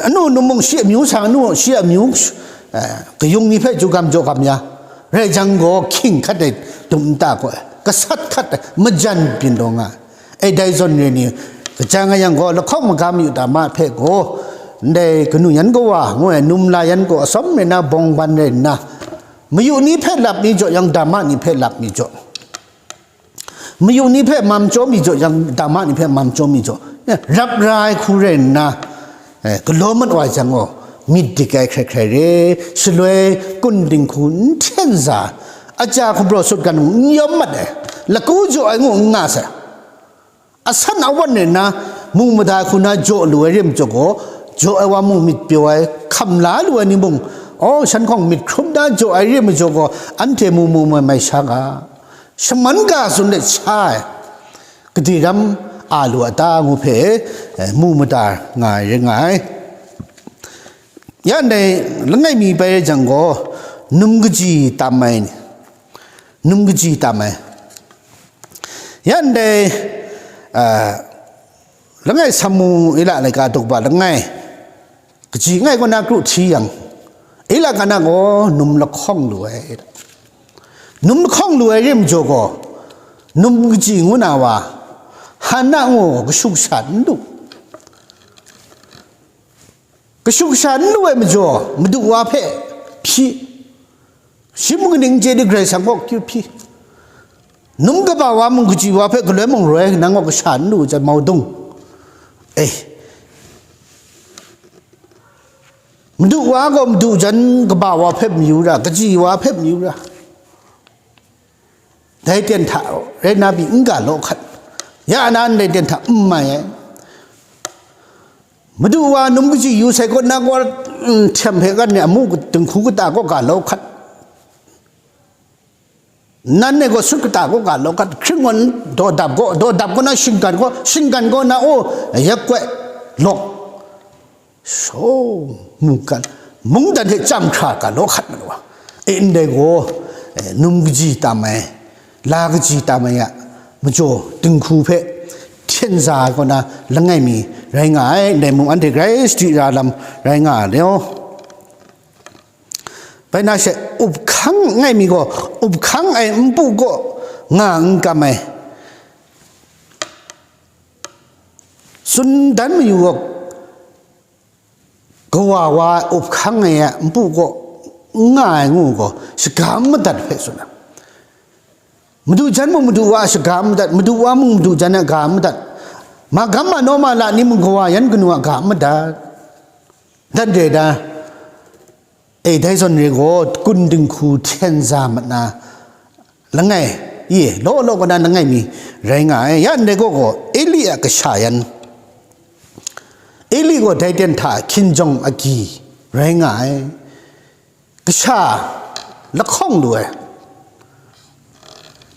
anu nu mung shi amyu sa, anu shi amyu, eh, kayung ni hpe ju gam jaw gam ya. Rai jang gaw, hkying hkat ai dum nta gaw, gasat hkat ai, majan byin taw nga ai. E, dai zawn re ni, kaja nga yang gaw, lahkawng magam yu dama hpe gaw, ndai kanu yan kawa ngu ai, num la yan gaw, atsawm rai nna, bawng ban rai nna, mayu ni hpe lap mi jaw yang, dama ni hpe lap mi jaw. Mayu ni hpe mam chyaw mi jaw yang, dama ni hpe mam chyaw mi jaw. Rap ra ai hku rai nna, eh, galaw mat wa jang gaw, myit dik ai hkrai hkrai re, shaloi kun dinghku n hten za, aja hkumraw sut gan n yawm mat ai, laku jaw ai ngu n nga sai. Asan awan rai nna, mu mada hku na jaw lu ai re majaw gaw, jaw ai wa mung myit pyaw ai, hkam la lu ai ni mung, aw, shan hkawng myit hkrum na jaw ai re majaw gaw, anhte mu mu mai mai sha ga, shaman ga tsun let sha ai, gade ram a lu a ta ngu hpe, eh, mu mada nga ai rai nga ai. Ya ndai langai mi bai rai jang gaw, num kaji tam ai, num kaji tam ai. Ya ndai, ah, langai Samuila laika dukba langai, kaji ngai kaw na kru hti yang, Ila ka na gaw num lahkawng lu ai. Num lahkawng lu ai re majaw gaw, num kaji ngu na wa, Hana ngu gaw kashu kasha n lu. Kashu kasha n lu ai majaw, madu wa hpe hpyi, shi mung kaning chye di Karai Kasang kaw akyu hpyi. Num kaba wa mung kaji wa hpe galoi mung roi, nang gaw kasha n lu ai mau dung. Eh, madu wa gaw madu jan kaba wa hpe mayu ra, kaji wa hpe mayu ra. Dai ten hta rai na pyi n ga law hkat, ya na ndai ten hta n mai ai. Madu wa num kaji yu sai kaw na gaw, mm, htem hpe kan ni amu dinghku kata kaw ga law hkat. Nan e gaw sut kata kaw ga law hkat, hkring gaw daw dap gaw, daw dap gaw na shinggan gaw, shinggan gaw na, o, yak koi lawk. So, mungkan, mungdan hte chyam hkra ga law hkat malu wa. E, ndai gaw, e, num kaji tam ai, la kaji tam ai a, majaw dinghku hpe hten za ai kaw na langai mi rai nga ai, ndai mung anhte grai sadi ra lam rai nga ai. Bai na she, up hkang ngai mi gaw, up hkang ai npu kaw nga n kam ai. Tsun dan mayu gaw, kawa wa up hkang ai a npu kaw n nga ai ngu gaw, shaga n madat hpe tsun ai. Madu jan mung madu wa a shaga n madat, madu wa mung madu jan a ga n madat. Magam ma naw ma la ni mung kawa yan kanu a ga n madat. Dan re da, e, dai zawn re gaw, kun dinghku hten za mat na, langai, ye, law law kaw na langai mi rai nga ai. Ya ndai gaw gaw, Eli a kasha yan, Eli gaw dai ten hta hkinjawng agyi rai nga ai. Kasha lahkawng lu ai.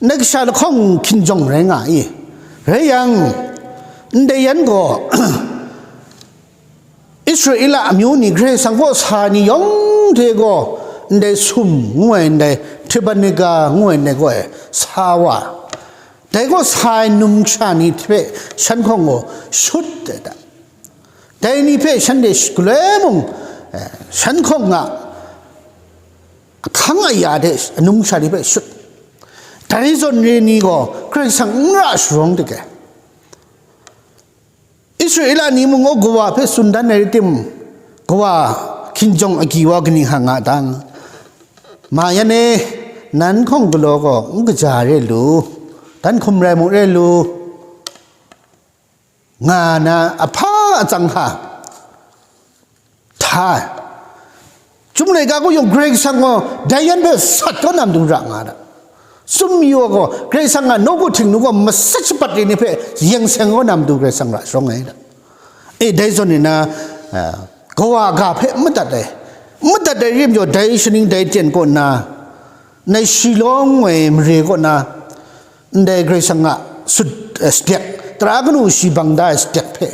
Ndai kasha lahkawng hkinjawng rai nga i. Rai yang, ndai yan gaw, Israela amyu ni Karai Kasang kaw sa ai ni yawng hte gaw, ndai sum ngu ai, ndai Tibanika ngu ai, ndai gaw e sa wa. Dai gaw sa ai numsha ni hpe shan hkawng gaw shut ai hta. Dai ni hpe shanhte sh-, galoi mung, eh, shan hkawng a ahkang aya hte numsha ni hpe shut. Dai zawn re ni gaw Karai Kasang n ra sharawng dik ai. Israela ni mung gaw kawa hpe tsun dan ai rai timung, kawa hkinjawng agyi wa kaning hkang nga dang, ma yan e, nan hkawng galaw gaw n kaja re lu, dan hkum rai mung re lu, nga na ahpa atsang hta hta ai. Chyum laika gaw yawng Karai Kasang gaw dai yan hpe sat kau na matu ra nga ai. Tsun mayu ai gaw, Karai Kasang a nawku htingnu gaw matsat shapat ai ni hpe yeng seng kau na matu Karai Kasang ra sharawng ai. E, dai zawn ni na, a, kawa ga hpe n madat ai, n madat ai rim jaw, dai shaning dai ten kaw nna, nai shi lawng ai mare kaw na, ndai Karai Kasang a sut, eh, stek, tara kanu shi bang da ai stek hpe,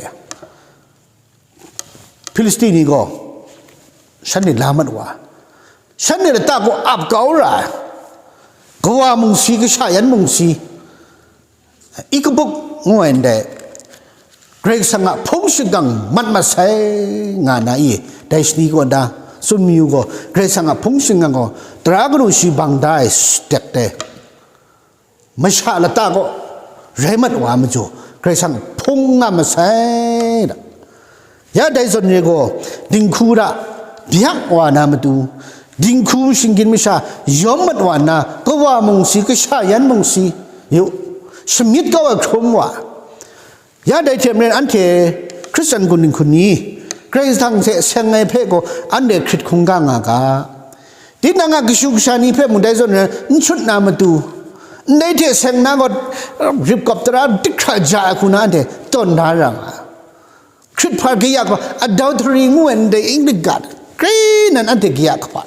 Hpilisti ni gaw shanhte la mat wa, shanhte lata gaw ap kau ra ai, kawa mung si, kasha yan mung si, i kabuk ngu ai ndai, Karai Kasang a hpung shingkang mat masai nga na i, dai shani kaw da, tsun mayu gaw, Karai Kasang a hpung shingkang gaw, tara kanu shi bang da ai stek dai. masha lata kaw rai mat wa ai majaw, Karai Kasang hpung nga masai da. Ya dai zawn re gaw, dinghku hta byak wa na matu, dinghku shinggyim masha yawm mat wa nna, kawa mung si, kasha yan mung si, yu, shamyit kau ai hkrum wa. Ya dai hte maren anhte Hkristan gun dinghku ni, Karai Kasang hte seng ai hpe gaw anhte hkrit hkungga nga ga. Tinang a kashu kasha ni hpe mung dai zawn rai n shut na matu, ndai hte seng na gaw, rip kap tara dik hkra ja ai hku na anhte tawn da ra nga. Hkrit hpar kaya kaba, adultery ngu ai ndai English ga, grai nan anhte kaya kaba.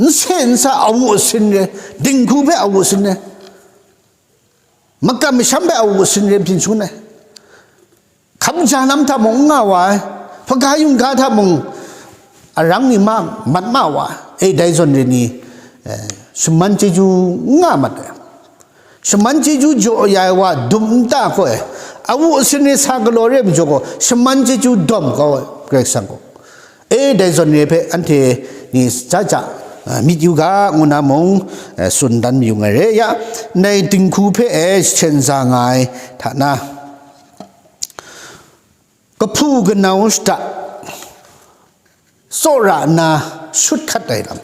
Nse nsa awu asin re, dinghku hpe awu asin re, makam masham hpe awu asin re, byin shangun ai. Hkam ja lam hta mung n nga wa ai, hpaga yungga hta mung arang ni ma mat ma wa ai, e dai zawn re ni, eh, shaman chyeju n nga mat ai. Shaman chyeju jaw ya ai wa dum nta gaw ai, awu asin re sa galaw re ai majaw gaw, shaman chyeju dawm kau ai, Karai Kasang gaw. E, dai zawn re hpe anhte ni ja ja, a, myit yu ga, ngu na mung, a, tsun dan mayu nga re. Ya, ndai dinghku hpe e jahten za nga ai hta na, kahpu kanau shada tsawra nna shut hkat ai lam,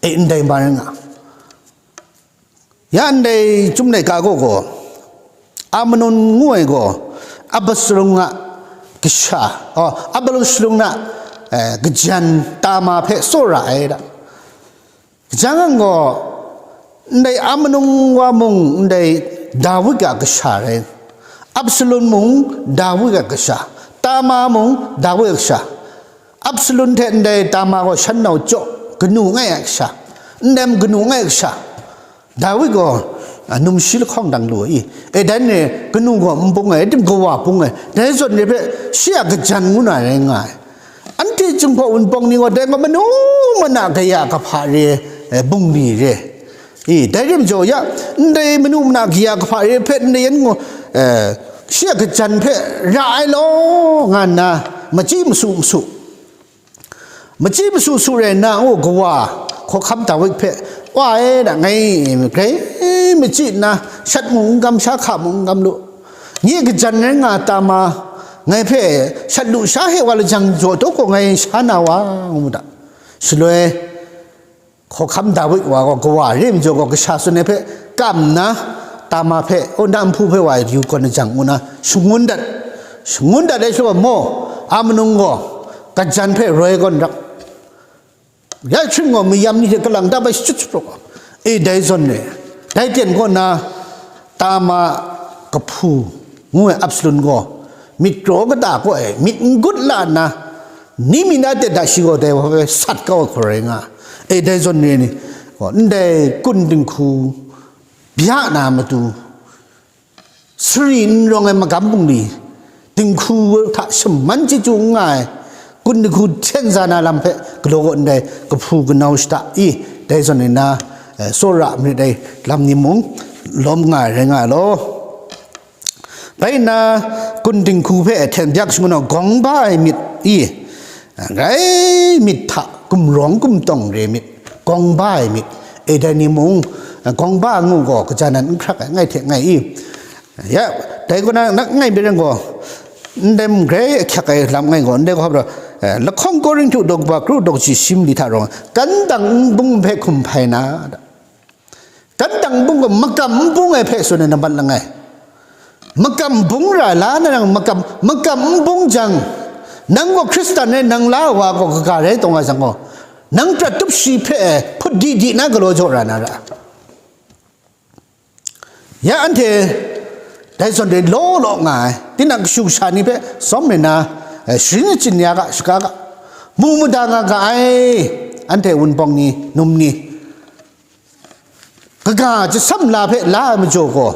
e, ndai ma rai nga. Ya ndai Chyum laika gaw gaw, Amnon ngu ai gaw, Absalom a kasha, oh, Absalom a, eh, kajan Tama hpe tsawra ai da. Kaja ngang gaw, ndai Amnon wa mung ndai Dawid a kasha rai, Absalom mung Dawid a kasha, Tama mung Dawid a kasha. Absalom hte ndai Tama gaw shan nau jaw kanu ngai ai kasha, ndai kanu ngai ai kasha. Dawid gaw, a, numshi lahkawng dang lu ai. E, dai ni kanu gaw n bung ai, tim kawa bung ai, dai zawn ni hpe shi a kajan ngu na rai nga ai. Anhte Jinghpaw Wunpawng ni gaw dai gaw manu mana kaya kahpa re, e, bungli re. I, dai rim jaw ya, ndai manu mana kaya kahpa re hpe ndai yan gaw, e, shi a kajan hpe ra ai law, nga nna, machyi masu masu. Machyi masu su rai nna, ngu kawa, hkawhkam Dawid hpe, wa e, da ngai, grai machyi nna, shat mung n gam, sha hka mung n gam lu. Nye kajan rai nga Tama, ngai hpe shat lu sha he wa lajang jaw taw gaw ngai sha na wa, ngu mu da. Shaloi, hkawhkam Dawid wa gaw kawa re ai majaw gaw kasha tsun ai hpe kam nna, Tama hpe, o, na nhpu hpe wa yu gawn jang, ngu na shangun dat, shangun dat ai shaloi gaw, maw, Amnon gaw kajan hpe roi gawn rap, ya hkying gaw mayam ni hte kalang dap ai shachyut shaprawk ai, e, dai zawn re, dai ten kaw na, Tama kahpu ngu ai Absalom gaw myit kraw kata kaw ai, myit n gut la nna, ni mi na ten hta shi gaw dai wa hpe sat kau ai hkrai nga ai, e, dai zawn re ni, gaw, ndai kun dinghku bya na matu, sari n rawng ai magam bungli, dinghku hta shaman chyeju n nga ai, kun dinghku hten za na lam hpe galaw kaw ndai kahpu kanau shada i, dai zawn nna, eh, tsawra marit ai lam ni mung lawm nga ai rai nga ai law. Bai nna, kun dinghku hpe hten byak shangun ai gawng ba ai myit i, grai myit hta gumrawng gumtawng re myit, gawng ba ai myit, e dai ni mung, gawng ba ngu gaw, kaja nan n hkrak ai, ngai hte ngai i, ya, dai kaw na, nak ngai myit rai gaw, ndai mung grai ahkyak ai lam ngai gaw, ndai gaw, eh, lahkawng Korinhtu daw kaba kru daw kaji shi mali hta rawng, kan dang n bung hpe hkum hpai na, kan dang n bung gaw makam n bung ai hpe tsun ai nambat langai. Makam bung ra la na nang makam, makam n bung jang, nang gaw Hkristan rai nang la ai wa gaw kaga rai taw nga jang gaw, nang prat tup shi hpe hput di di na galaw jaw ra na ra. Ya anhte dai zawn re law law nga ai, tinang kashu kasha ni hpe sawm rai na, eh, sharin shachyun ya ga, shaga ga, mu mada nga ga ai, anhte wunpawng ni, num ni, kaga jasam la hpe la ai majaw gaw,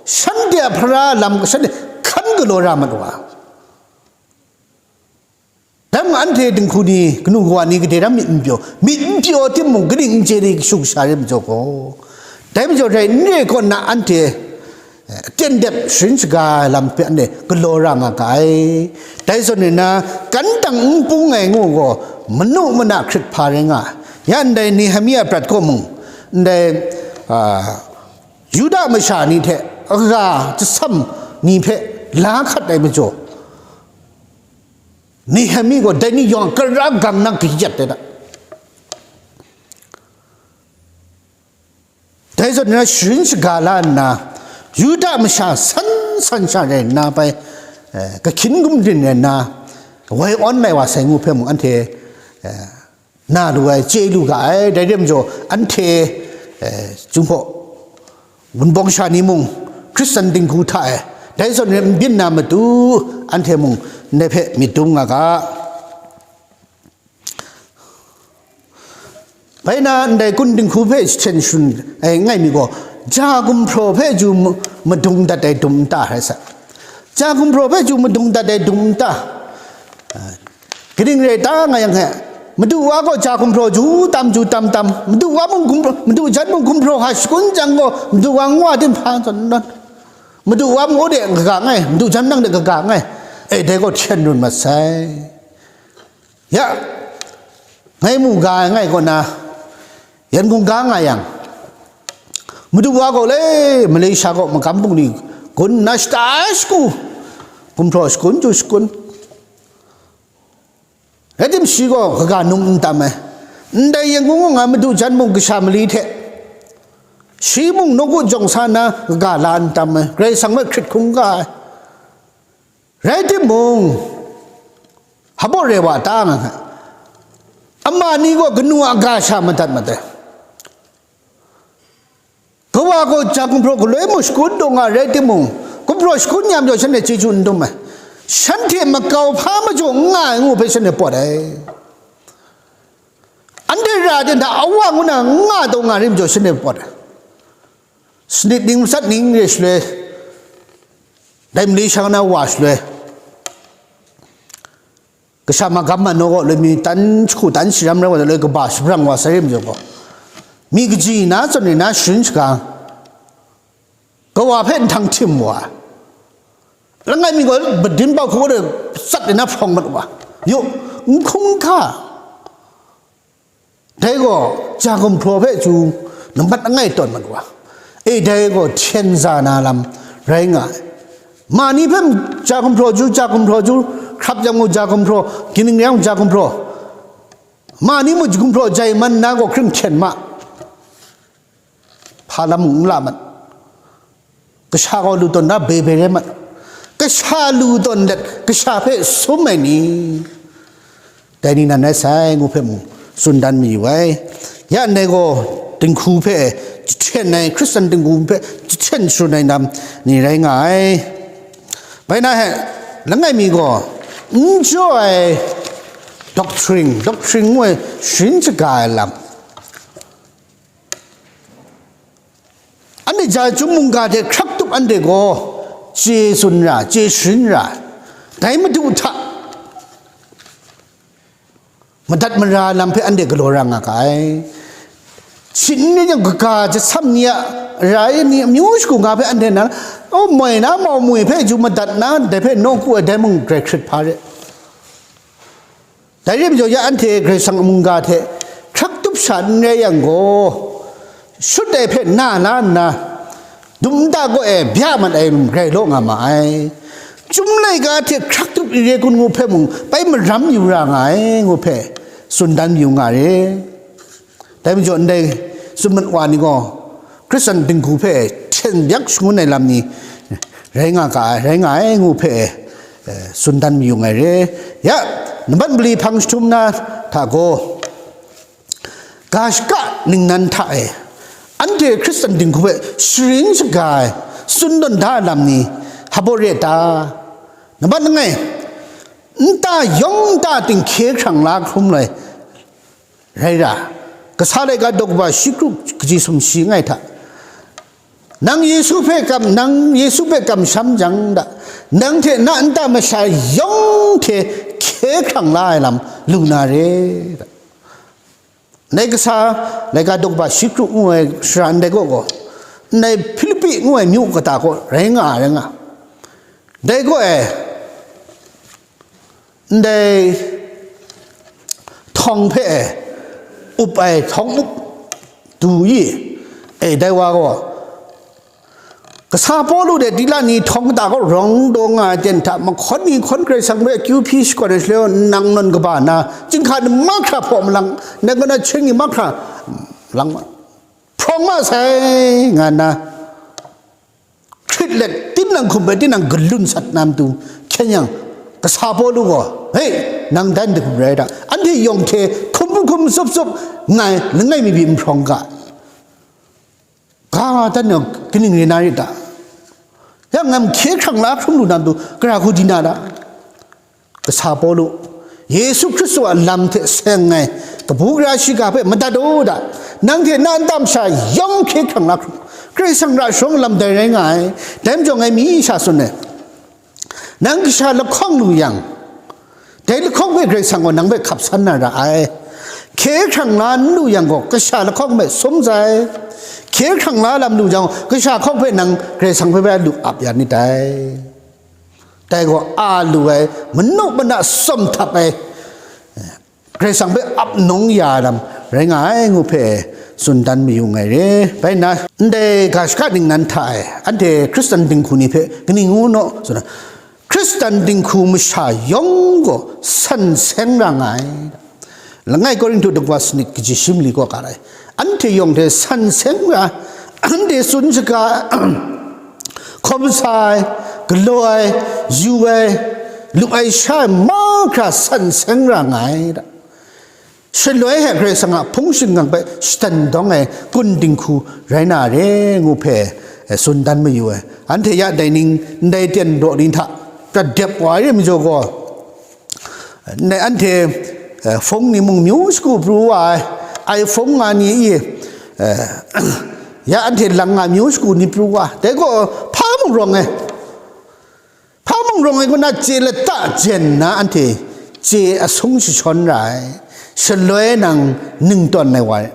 shanhte a hpara lam shanhte hkan galaw ra mat wa. Dai mung anhte dinghku ni, kanu kawa ni, gade ram myit n pyaw, myit n pyaw timung, kaning n chye ni kashu kasha re majaw gaw, dai majaw rai n re kaw nna anhte, eh, aten dep sharin shaga ai lam hpe anhte galaw ra nga ga ai. Dai zawn nna, kan dang n bung ai ngu gaw, manu mana hkrit hpa rai nga ai. Ya ndai Nehemia prat kaw mung, ndai, ah, Yuda masha ni hte kaga jasam ni hpe la hkat ai majaw, Nehemi gaw dai ni yawng a kara gang na kayat ai da. Dai zawn na sharin shaga la nna, Yuda masha san san sha rai nna bai, eh, kahkyin gumrin rai nna, woi awn lai wa sai ngu hpe mung anhte, eh, na lu ai, chye lu ga ai. Dai re majaw, anhte, eh, Jinghpaw Wunpawng sha ni mung, Hkristan dinghku hta e, dai zawn rai n byin na matu, anhte mung ndai hpe myit dum nga ga. Bai na ndai kun dinghku hpe jahten sharun ai langai mi gaw, ja gumhpraw hpe chyu madung dat ai dum nta rai sa. Ja gumhpraw hpe chyu madung dat ai dum nta, kaning rai ta nga yang he, madu wa gaw ja gumhpraw chyu tam chyu tam tam, madu wa mung gumhpraw, madu jan mung gumhpraw hka shakun jang gaw, madu wa nwa tim hpa zawn nawn, madu wa mung de kaga ngai, madu jan nang de kaga ngai, e, dai gaw hten run mat sai. Ya, ngai mu ga ai ngai kaw na, yan hkungga nga yang, madu wa gaw le, Malaysia gaw magam bungli gun nna shata shagu, gumhpraw shakun chyu shakun. Rai tim, shi gaw kaga num n tam ai. Ndai Yangon kaw nga madu jan mung kasha mali hte, shi mung nawku jawng sa na kaga la n tam ai. Karai Kasang hpe hkrit hkungga ai. Rai timung, hpa baw re wa ta nga ai. Ama ni gaw kanu a ga sha madat mat ai. Kawa gaw ja gumhpraw galoi mung shakun taw nga rai timung, gumhpraw shakun ya majaw shanhte chyeju n dum ai. Shanhte makau hpa majaw n nga ai ngu hpe shanhte pawt ai. Anhte ra de hta awa ngu na n nga taw nga rai majaw shanhte pawt ai. Sanit ning matsat ning re shaloi, dai mali sha na wa shaloi, kasha magam mano gaw loi mi tan jahku tan sharam rai wa, loi kaba shabrang wa sai re majaw gaw, mi kaji na zawn ni na sharin shaga, kawa hpe nhtang htim wa ai. Langai mi gaw badin bau hku de tsat de na hprawng mat wa. Yu, n hkungga. Dai gaw ja gumhpraw hpe chyu nambat langai tawn mat wa. E, dai gaw hten za na lam rai nga ai. Ma ni hpe ja gumhpraw chyu, ja gumhpraw chyu, hkrap yang mung ja gumhpraw, kaning yang mung ja gumhpraw, ma ni mung gumhpraw jai man na gaw hkring hten ma. Hpa lam mung n la mat. Kasha gaw lu tawn na bebe rai mat. Kasha lu tawn let, kasha hpe sum ai ni, dai ni nan rai sai ngu hpe mung tsun dan mayu ai. Ya ndai gaw dinghku hpe jahten ai, Hkristan dinghku hpe jahten sharun ai lam ni rai nga ai. Bai na he, langai mi gaw n jaw ai doctrine, doctrine ngu ai sharin shaga ai lam, anhte ja chyum mungga hte hkrak tup anhte gaw chye tsun ra, chye sharin ra, dai Madu hta madat mara lam hpe anhte galaw ra nga ga ai. Shing n rai yang, kaga jasam ni a arai ni, amyu shagu nga hpe anhte nan, o, moi na mau moi hpe chyu madat na, dai hpe nawku ai, dai mung grai hkrit hpa re. Dai rai majaw, ya anhte Karai Kasang a mungga hte hkrak tup sha n rai yang gaw, shut ai hpe na la nna, dum nta kaw e bya mat ai rai law nga ma ai. Chyum laika hte hkrak tup i re kun ngu hpe mung bai maram yu ra nga ai ngu hpe tsun dan yu nga re. Dai majaw, ndai tsun mat wa ni gaw, Hkristan dinghku hpe hten byak shangun ai lam ni rai nga ga ai, rai nga ai ngu hpe, eh, tsun dan mayu ai re. Ya, nambat mali hpang jahtum na hta gaw, ga shaka ningnan hta e, anhte Hkristan dinghku hpe sharin shaga ai, tsun tawn da ai lam ni hpa baw re ta? Nambat langai, nta yawng nta ting hkye hkrang la hkrum lai, rai ra, kasa laika daw kaba shi kru kaji sumshi langai hta, nang Yesu hpe kam, nang Yesu hpe kamsham jang da, nang hte na nta masha yawng hte hkye hkrang la ai lam lu na re. Ndai kasa laika daw kaba shi kru ngu ai shara ndai kaw gaw, ndai Hpilipi ngu ai myu kata kaw rai nga ai, rai nga. Dai kaw e, ndai htawng hpe e up ai htawng up du i, e, dai wa gaw Kasa Pawlu de tila ni htawng kata kaw rawng daw nga ai ten hta, mahkawn ni hkawn Karai Kasang hpe akyu hpyi shakawn ai shaloi, nang nawn kaba na, chyinghka ni mahkra hpaw malang, nang kaw na hcyen ni mahkra lang ma, hprawng ma sai, nga nna, hkrit let, tinang hkum hpe tinang galun sat na matu, hkyen yang, Kasa Pawlu gaw, "Hei, nang dan de hkum rai da, anhte yawng hte hkum hkum sup sup, ngai langai mi pyi n hprawng ga, ga dan kaning rai na rit ta? Yang ngai hkye hkrang la hkrum lu na matu, gara hku di na da?" Kasa Pawlu, Yesu Hkristu a lam hte seng ai kabu gara shiga hpe madat u da, nang hte na nta masha yawng hkye hkrang la hkrum, Karai Kasang ra sharawng lam dai rai nga ai, dai majaw ngai mi sha tsun ai, nang kasha lahkawng lu yang, dai lahkawng hpe Karai Kasang gaw nang hpe hkap san na ra ai. Hkye hkrang la n lu yang gaw, kasha lahkawng hpe sum sai. Hkye hkrang la lam lu jang, kasha hkawng hpe nang Karai Kasang hpe bai lu ap ya nit dai. Dai gaw a lu ai, manu mana tsawm htap ai, Karai Kasang hpe ap nawng ya ai lam rai nga ai ngu hpe tsun dan mayu nngai re. Bai nna, ndai ga shaka ningnan hta e, anhte Hkristan dinghku ni hpe kaning ngu naw, tsun ai, Hkristan dinghku masha yawng gaw san seng ra nga ai. Langai Korinhtu dawa sanit kaji shi mali kaw ga rai, anhte yawng hte san seng ra, anhte tsun shaga, hkawm sa ai, galaw ai, yu ai, lu ai sha ai mahkra san seng ra nga ai da. Shaloi hte Karai Kasang a hpung shingkang hpe shadan dawng ai kun dinghku rai na re ngu hpe, eh, tsun dan mayu ai. Anhte ya dai ning, ndai ten daw ni hta prat dep wa ai re majaw gaw, ndai anhte, eh, hpung ni mung myu shagu pru wa ai, iPhone nga ni i, eh, ya anhte lang nga myu shagu ni pru wa, dai gaw hpa mung rawng ai. Hpa mung rawng ai kaw na chye lata jen na anhte chye asung jashawn ra ai, shaloi nang ning tawn ai wa ai.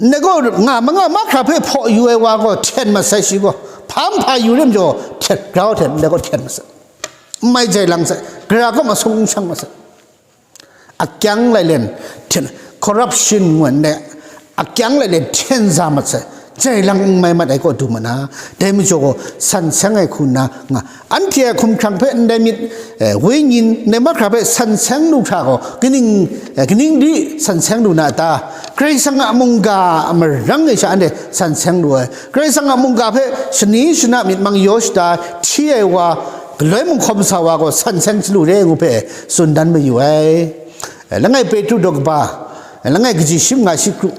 Ndai gaw nga ma nga mahkra hpe hpaw yu ai wa gaw hten mat sai, shi gaw hpa nhpa yu re majaw hten, grau hten ndai gaw hten mat sai. N mai jai lang sai, gara kaw masung n shang mat sai. Akyang lailen hten, corruption ngu ai ndai, akyang lailen hten za mat sai, jai lang n mai mat ai kaw du ma na, dai majaw gaw san seng ai hku nna nga, anhte a hkumhkrang hpe ndai myit, eh, wenyin, ndai mahkra hpe san seng lu hkra gaw, kaning, eh, kaning di san seng lu na a ta? Karai Kasang a mungga a marang e sha anhte san seng lu ai, Karai Kasang a mungga hpe shani shana myit mang yaw shada hti ai wa, galoi mung hkawm sa wa gaw san seng sa lu re ngu hpe tsun dan mayu ai. Langai Petru daw kaba, langai kaji shi manga shi kru,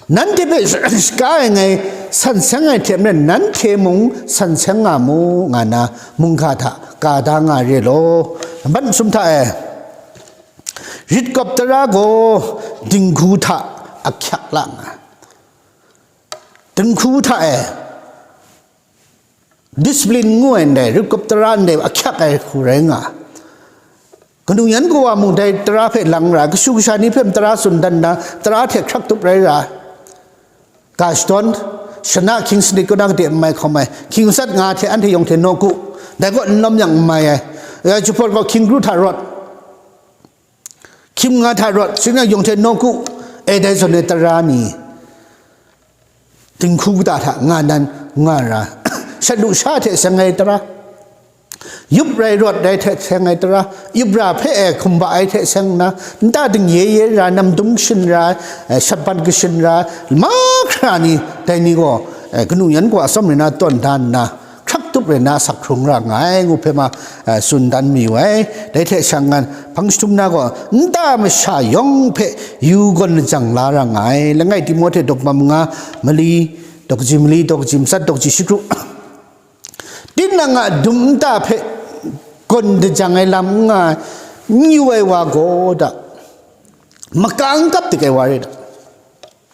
nanhte hpe shaka ai ngai san seng ai hte maren, nanhte mung san seng nga mu, nga na mungga hta ka da nga re law. Mat masum hta e, rit kawp tara gaw dinghku hta ahkyak la nga, dinghku hta e, discipline ngu ai ndai, rit kawp tara ndai ahkyak ai hku rai nga. Kanu yan kawa mung dai tara hpe lang ra, kashu kasha ni hpe tara tsun dan na, tara hte hkrak tup rai ra. Ga shadawn, shana hkying sanit kaw na kade n mai hkawm ai, hkying matsat nga hte anhte yawng hte nawku, dai kaw n lawm yang n mai ai. Ya, jahpawt gaw hkying kru hta rawt, hkying nga hta rawt, shingkang yawng hte nawku, e dai zawn ai tara ni, dinghku kata hta nga nan nga ra, shat lusha hte seng ai tara, yup rai rawt ai hte seng ai tara, yup ra hpe e hkumba ai hte seng nna, nta dingye ye ra, namdung kashin ra, eh, shatban kashin ra, mahkra ni, dai ni gaw, eh, kanu yan kawa atsawm rai na tawn da nna, hkrak tup rai na asak hkrung ra nga ai ngu hpe ma, eh, tsun dan mayu ai. Dai hte shang ngan hpang jahtum na gaw, nta masha yawng hpe yu gawn lajang la ra nga ai. Langai Timohte daw kaba manga, mali, daw kaji mali, daw kaji matsat, daw kaji shi kru. Tinang a dum nta hpe gawn lajang ai lam n nga, n yu ai wa gaw da, maka n kap dik ai wa rai da.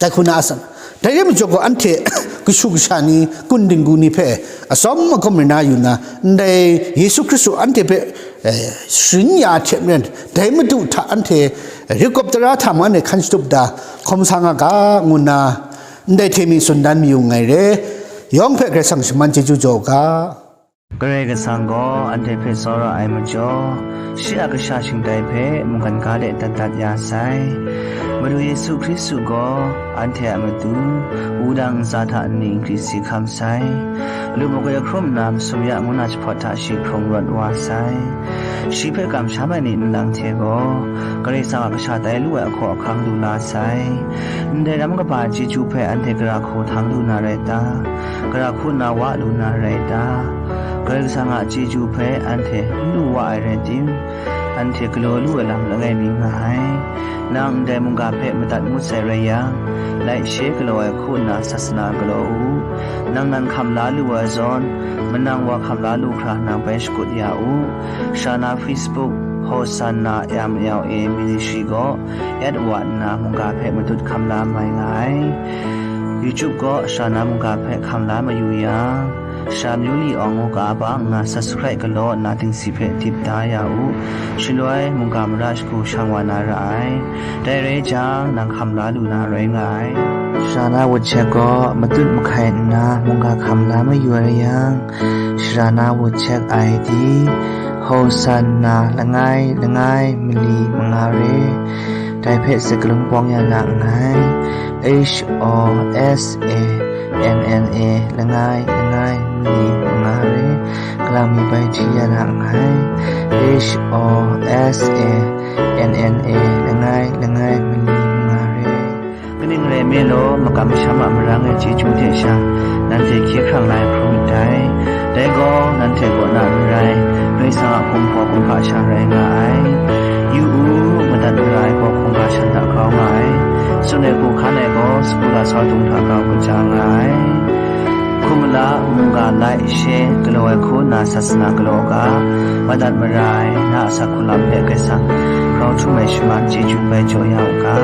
Dai hku na a san. Dai re majaw gaw, anhte kashu kasha ni, kun dinghku ni hpe atsawm agawm rai na yu na, ndai Yesu Hkristu anhte hpe, eh, sharin ya a hte maren, dai Madu hta anhte rit kawp tara hta mung anhte hkan shatup da, hkawm sa nga ga, ngu nna, ndai hte mi tsun dan mayu nngai re. Yawng hpe Karai Kasang shaman chyeju jaw u ga. Karai Kasang gaw anhte hpe tsawra ai majaw, shi a kasha shingtai hpe mungkan ga de dat dat ya sai. Madu Yesu Hkristu gaw anhte a matu wudang ntsa hta nni nkri si hkam sai. Lu magwi hkrum nna masum ya ngu na jahpawt hta shi hkrung rawt wa sai. Shi hpe kamsham ai ni nlang hte gaw, Karai Kasang a kasha tai lu ai ahkaw ahkang lu la sai. Ndai ram kaba chyeju hpe anhte gara hku htang lu na rai ta? Gara hku nna wa lu na rai ta? Karai Kasang a chyeju hpe anhte n lu wa ai rai tim, anhte galaw lu ai lam langai mi nga ai. Nang ndai mungga hpe madat ngut sai rai yang, laishe galaw ai hku nna sasana galaw u. Nang nan hkam la lu ai zawn, manang wa hkam la lu hkra nang bai shakut ya u. Shana Facebook, Hosanna M L A Ministry gaw at wa nna mungga hpe matut hkam la mai nga ai. YouTube gaw Shana mungga hpe hkam la mayu yang, Sha Myu Li Awng ngu ga ba nna subscribe galaw nna dingsi hpe dip da ya u. Shaloi mungga mara shagu shang wa na ra ai. Dai rai jang, nang hkam la lu na rai nga ai. Shana WhatsApp gaw matut mahkai nna mungga hkam la mayu ai yang, Shana WhatsApp I D, Hosanna langai langai mali manga re. Dai hpe sakalung pawng ya na nngai. H O S A N N A langai langai mali manga re. Kalang mi bai hti ya na nngai. H O S A N N A langai langai mali manga re. Kaning rai nme law, makam masham a marang ai chyeju hte sha, nanhte hkye hkrang la ai hkrum ndai. Dai gaw, nanhte kaw na n rai, Karai Kasang a Kumhpaw kumhpa sha rai nga ai. Yu u, madat mara ai gaw hkungga shan hta grau nga ai. Tsun ai hku hkan ai gaw, sagu lasau dung hta grau kaja nga ai. Hkum mala, mungga laishe galaw ai hku nna sasana galaw u ga, madat mara ai na a asak hku lam hpe Karai Kasang grau htum ai shaman chyeju bai jaw ya u ga.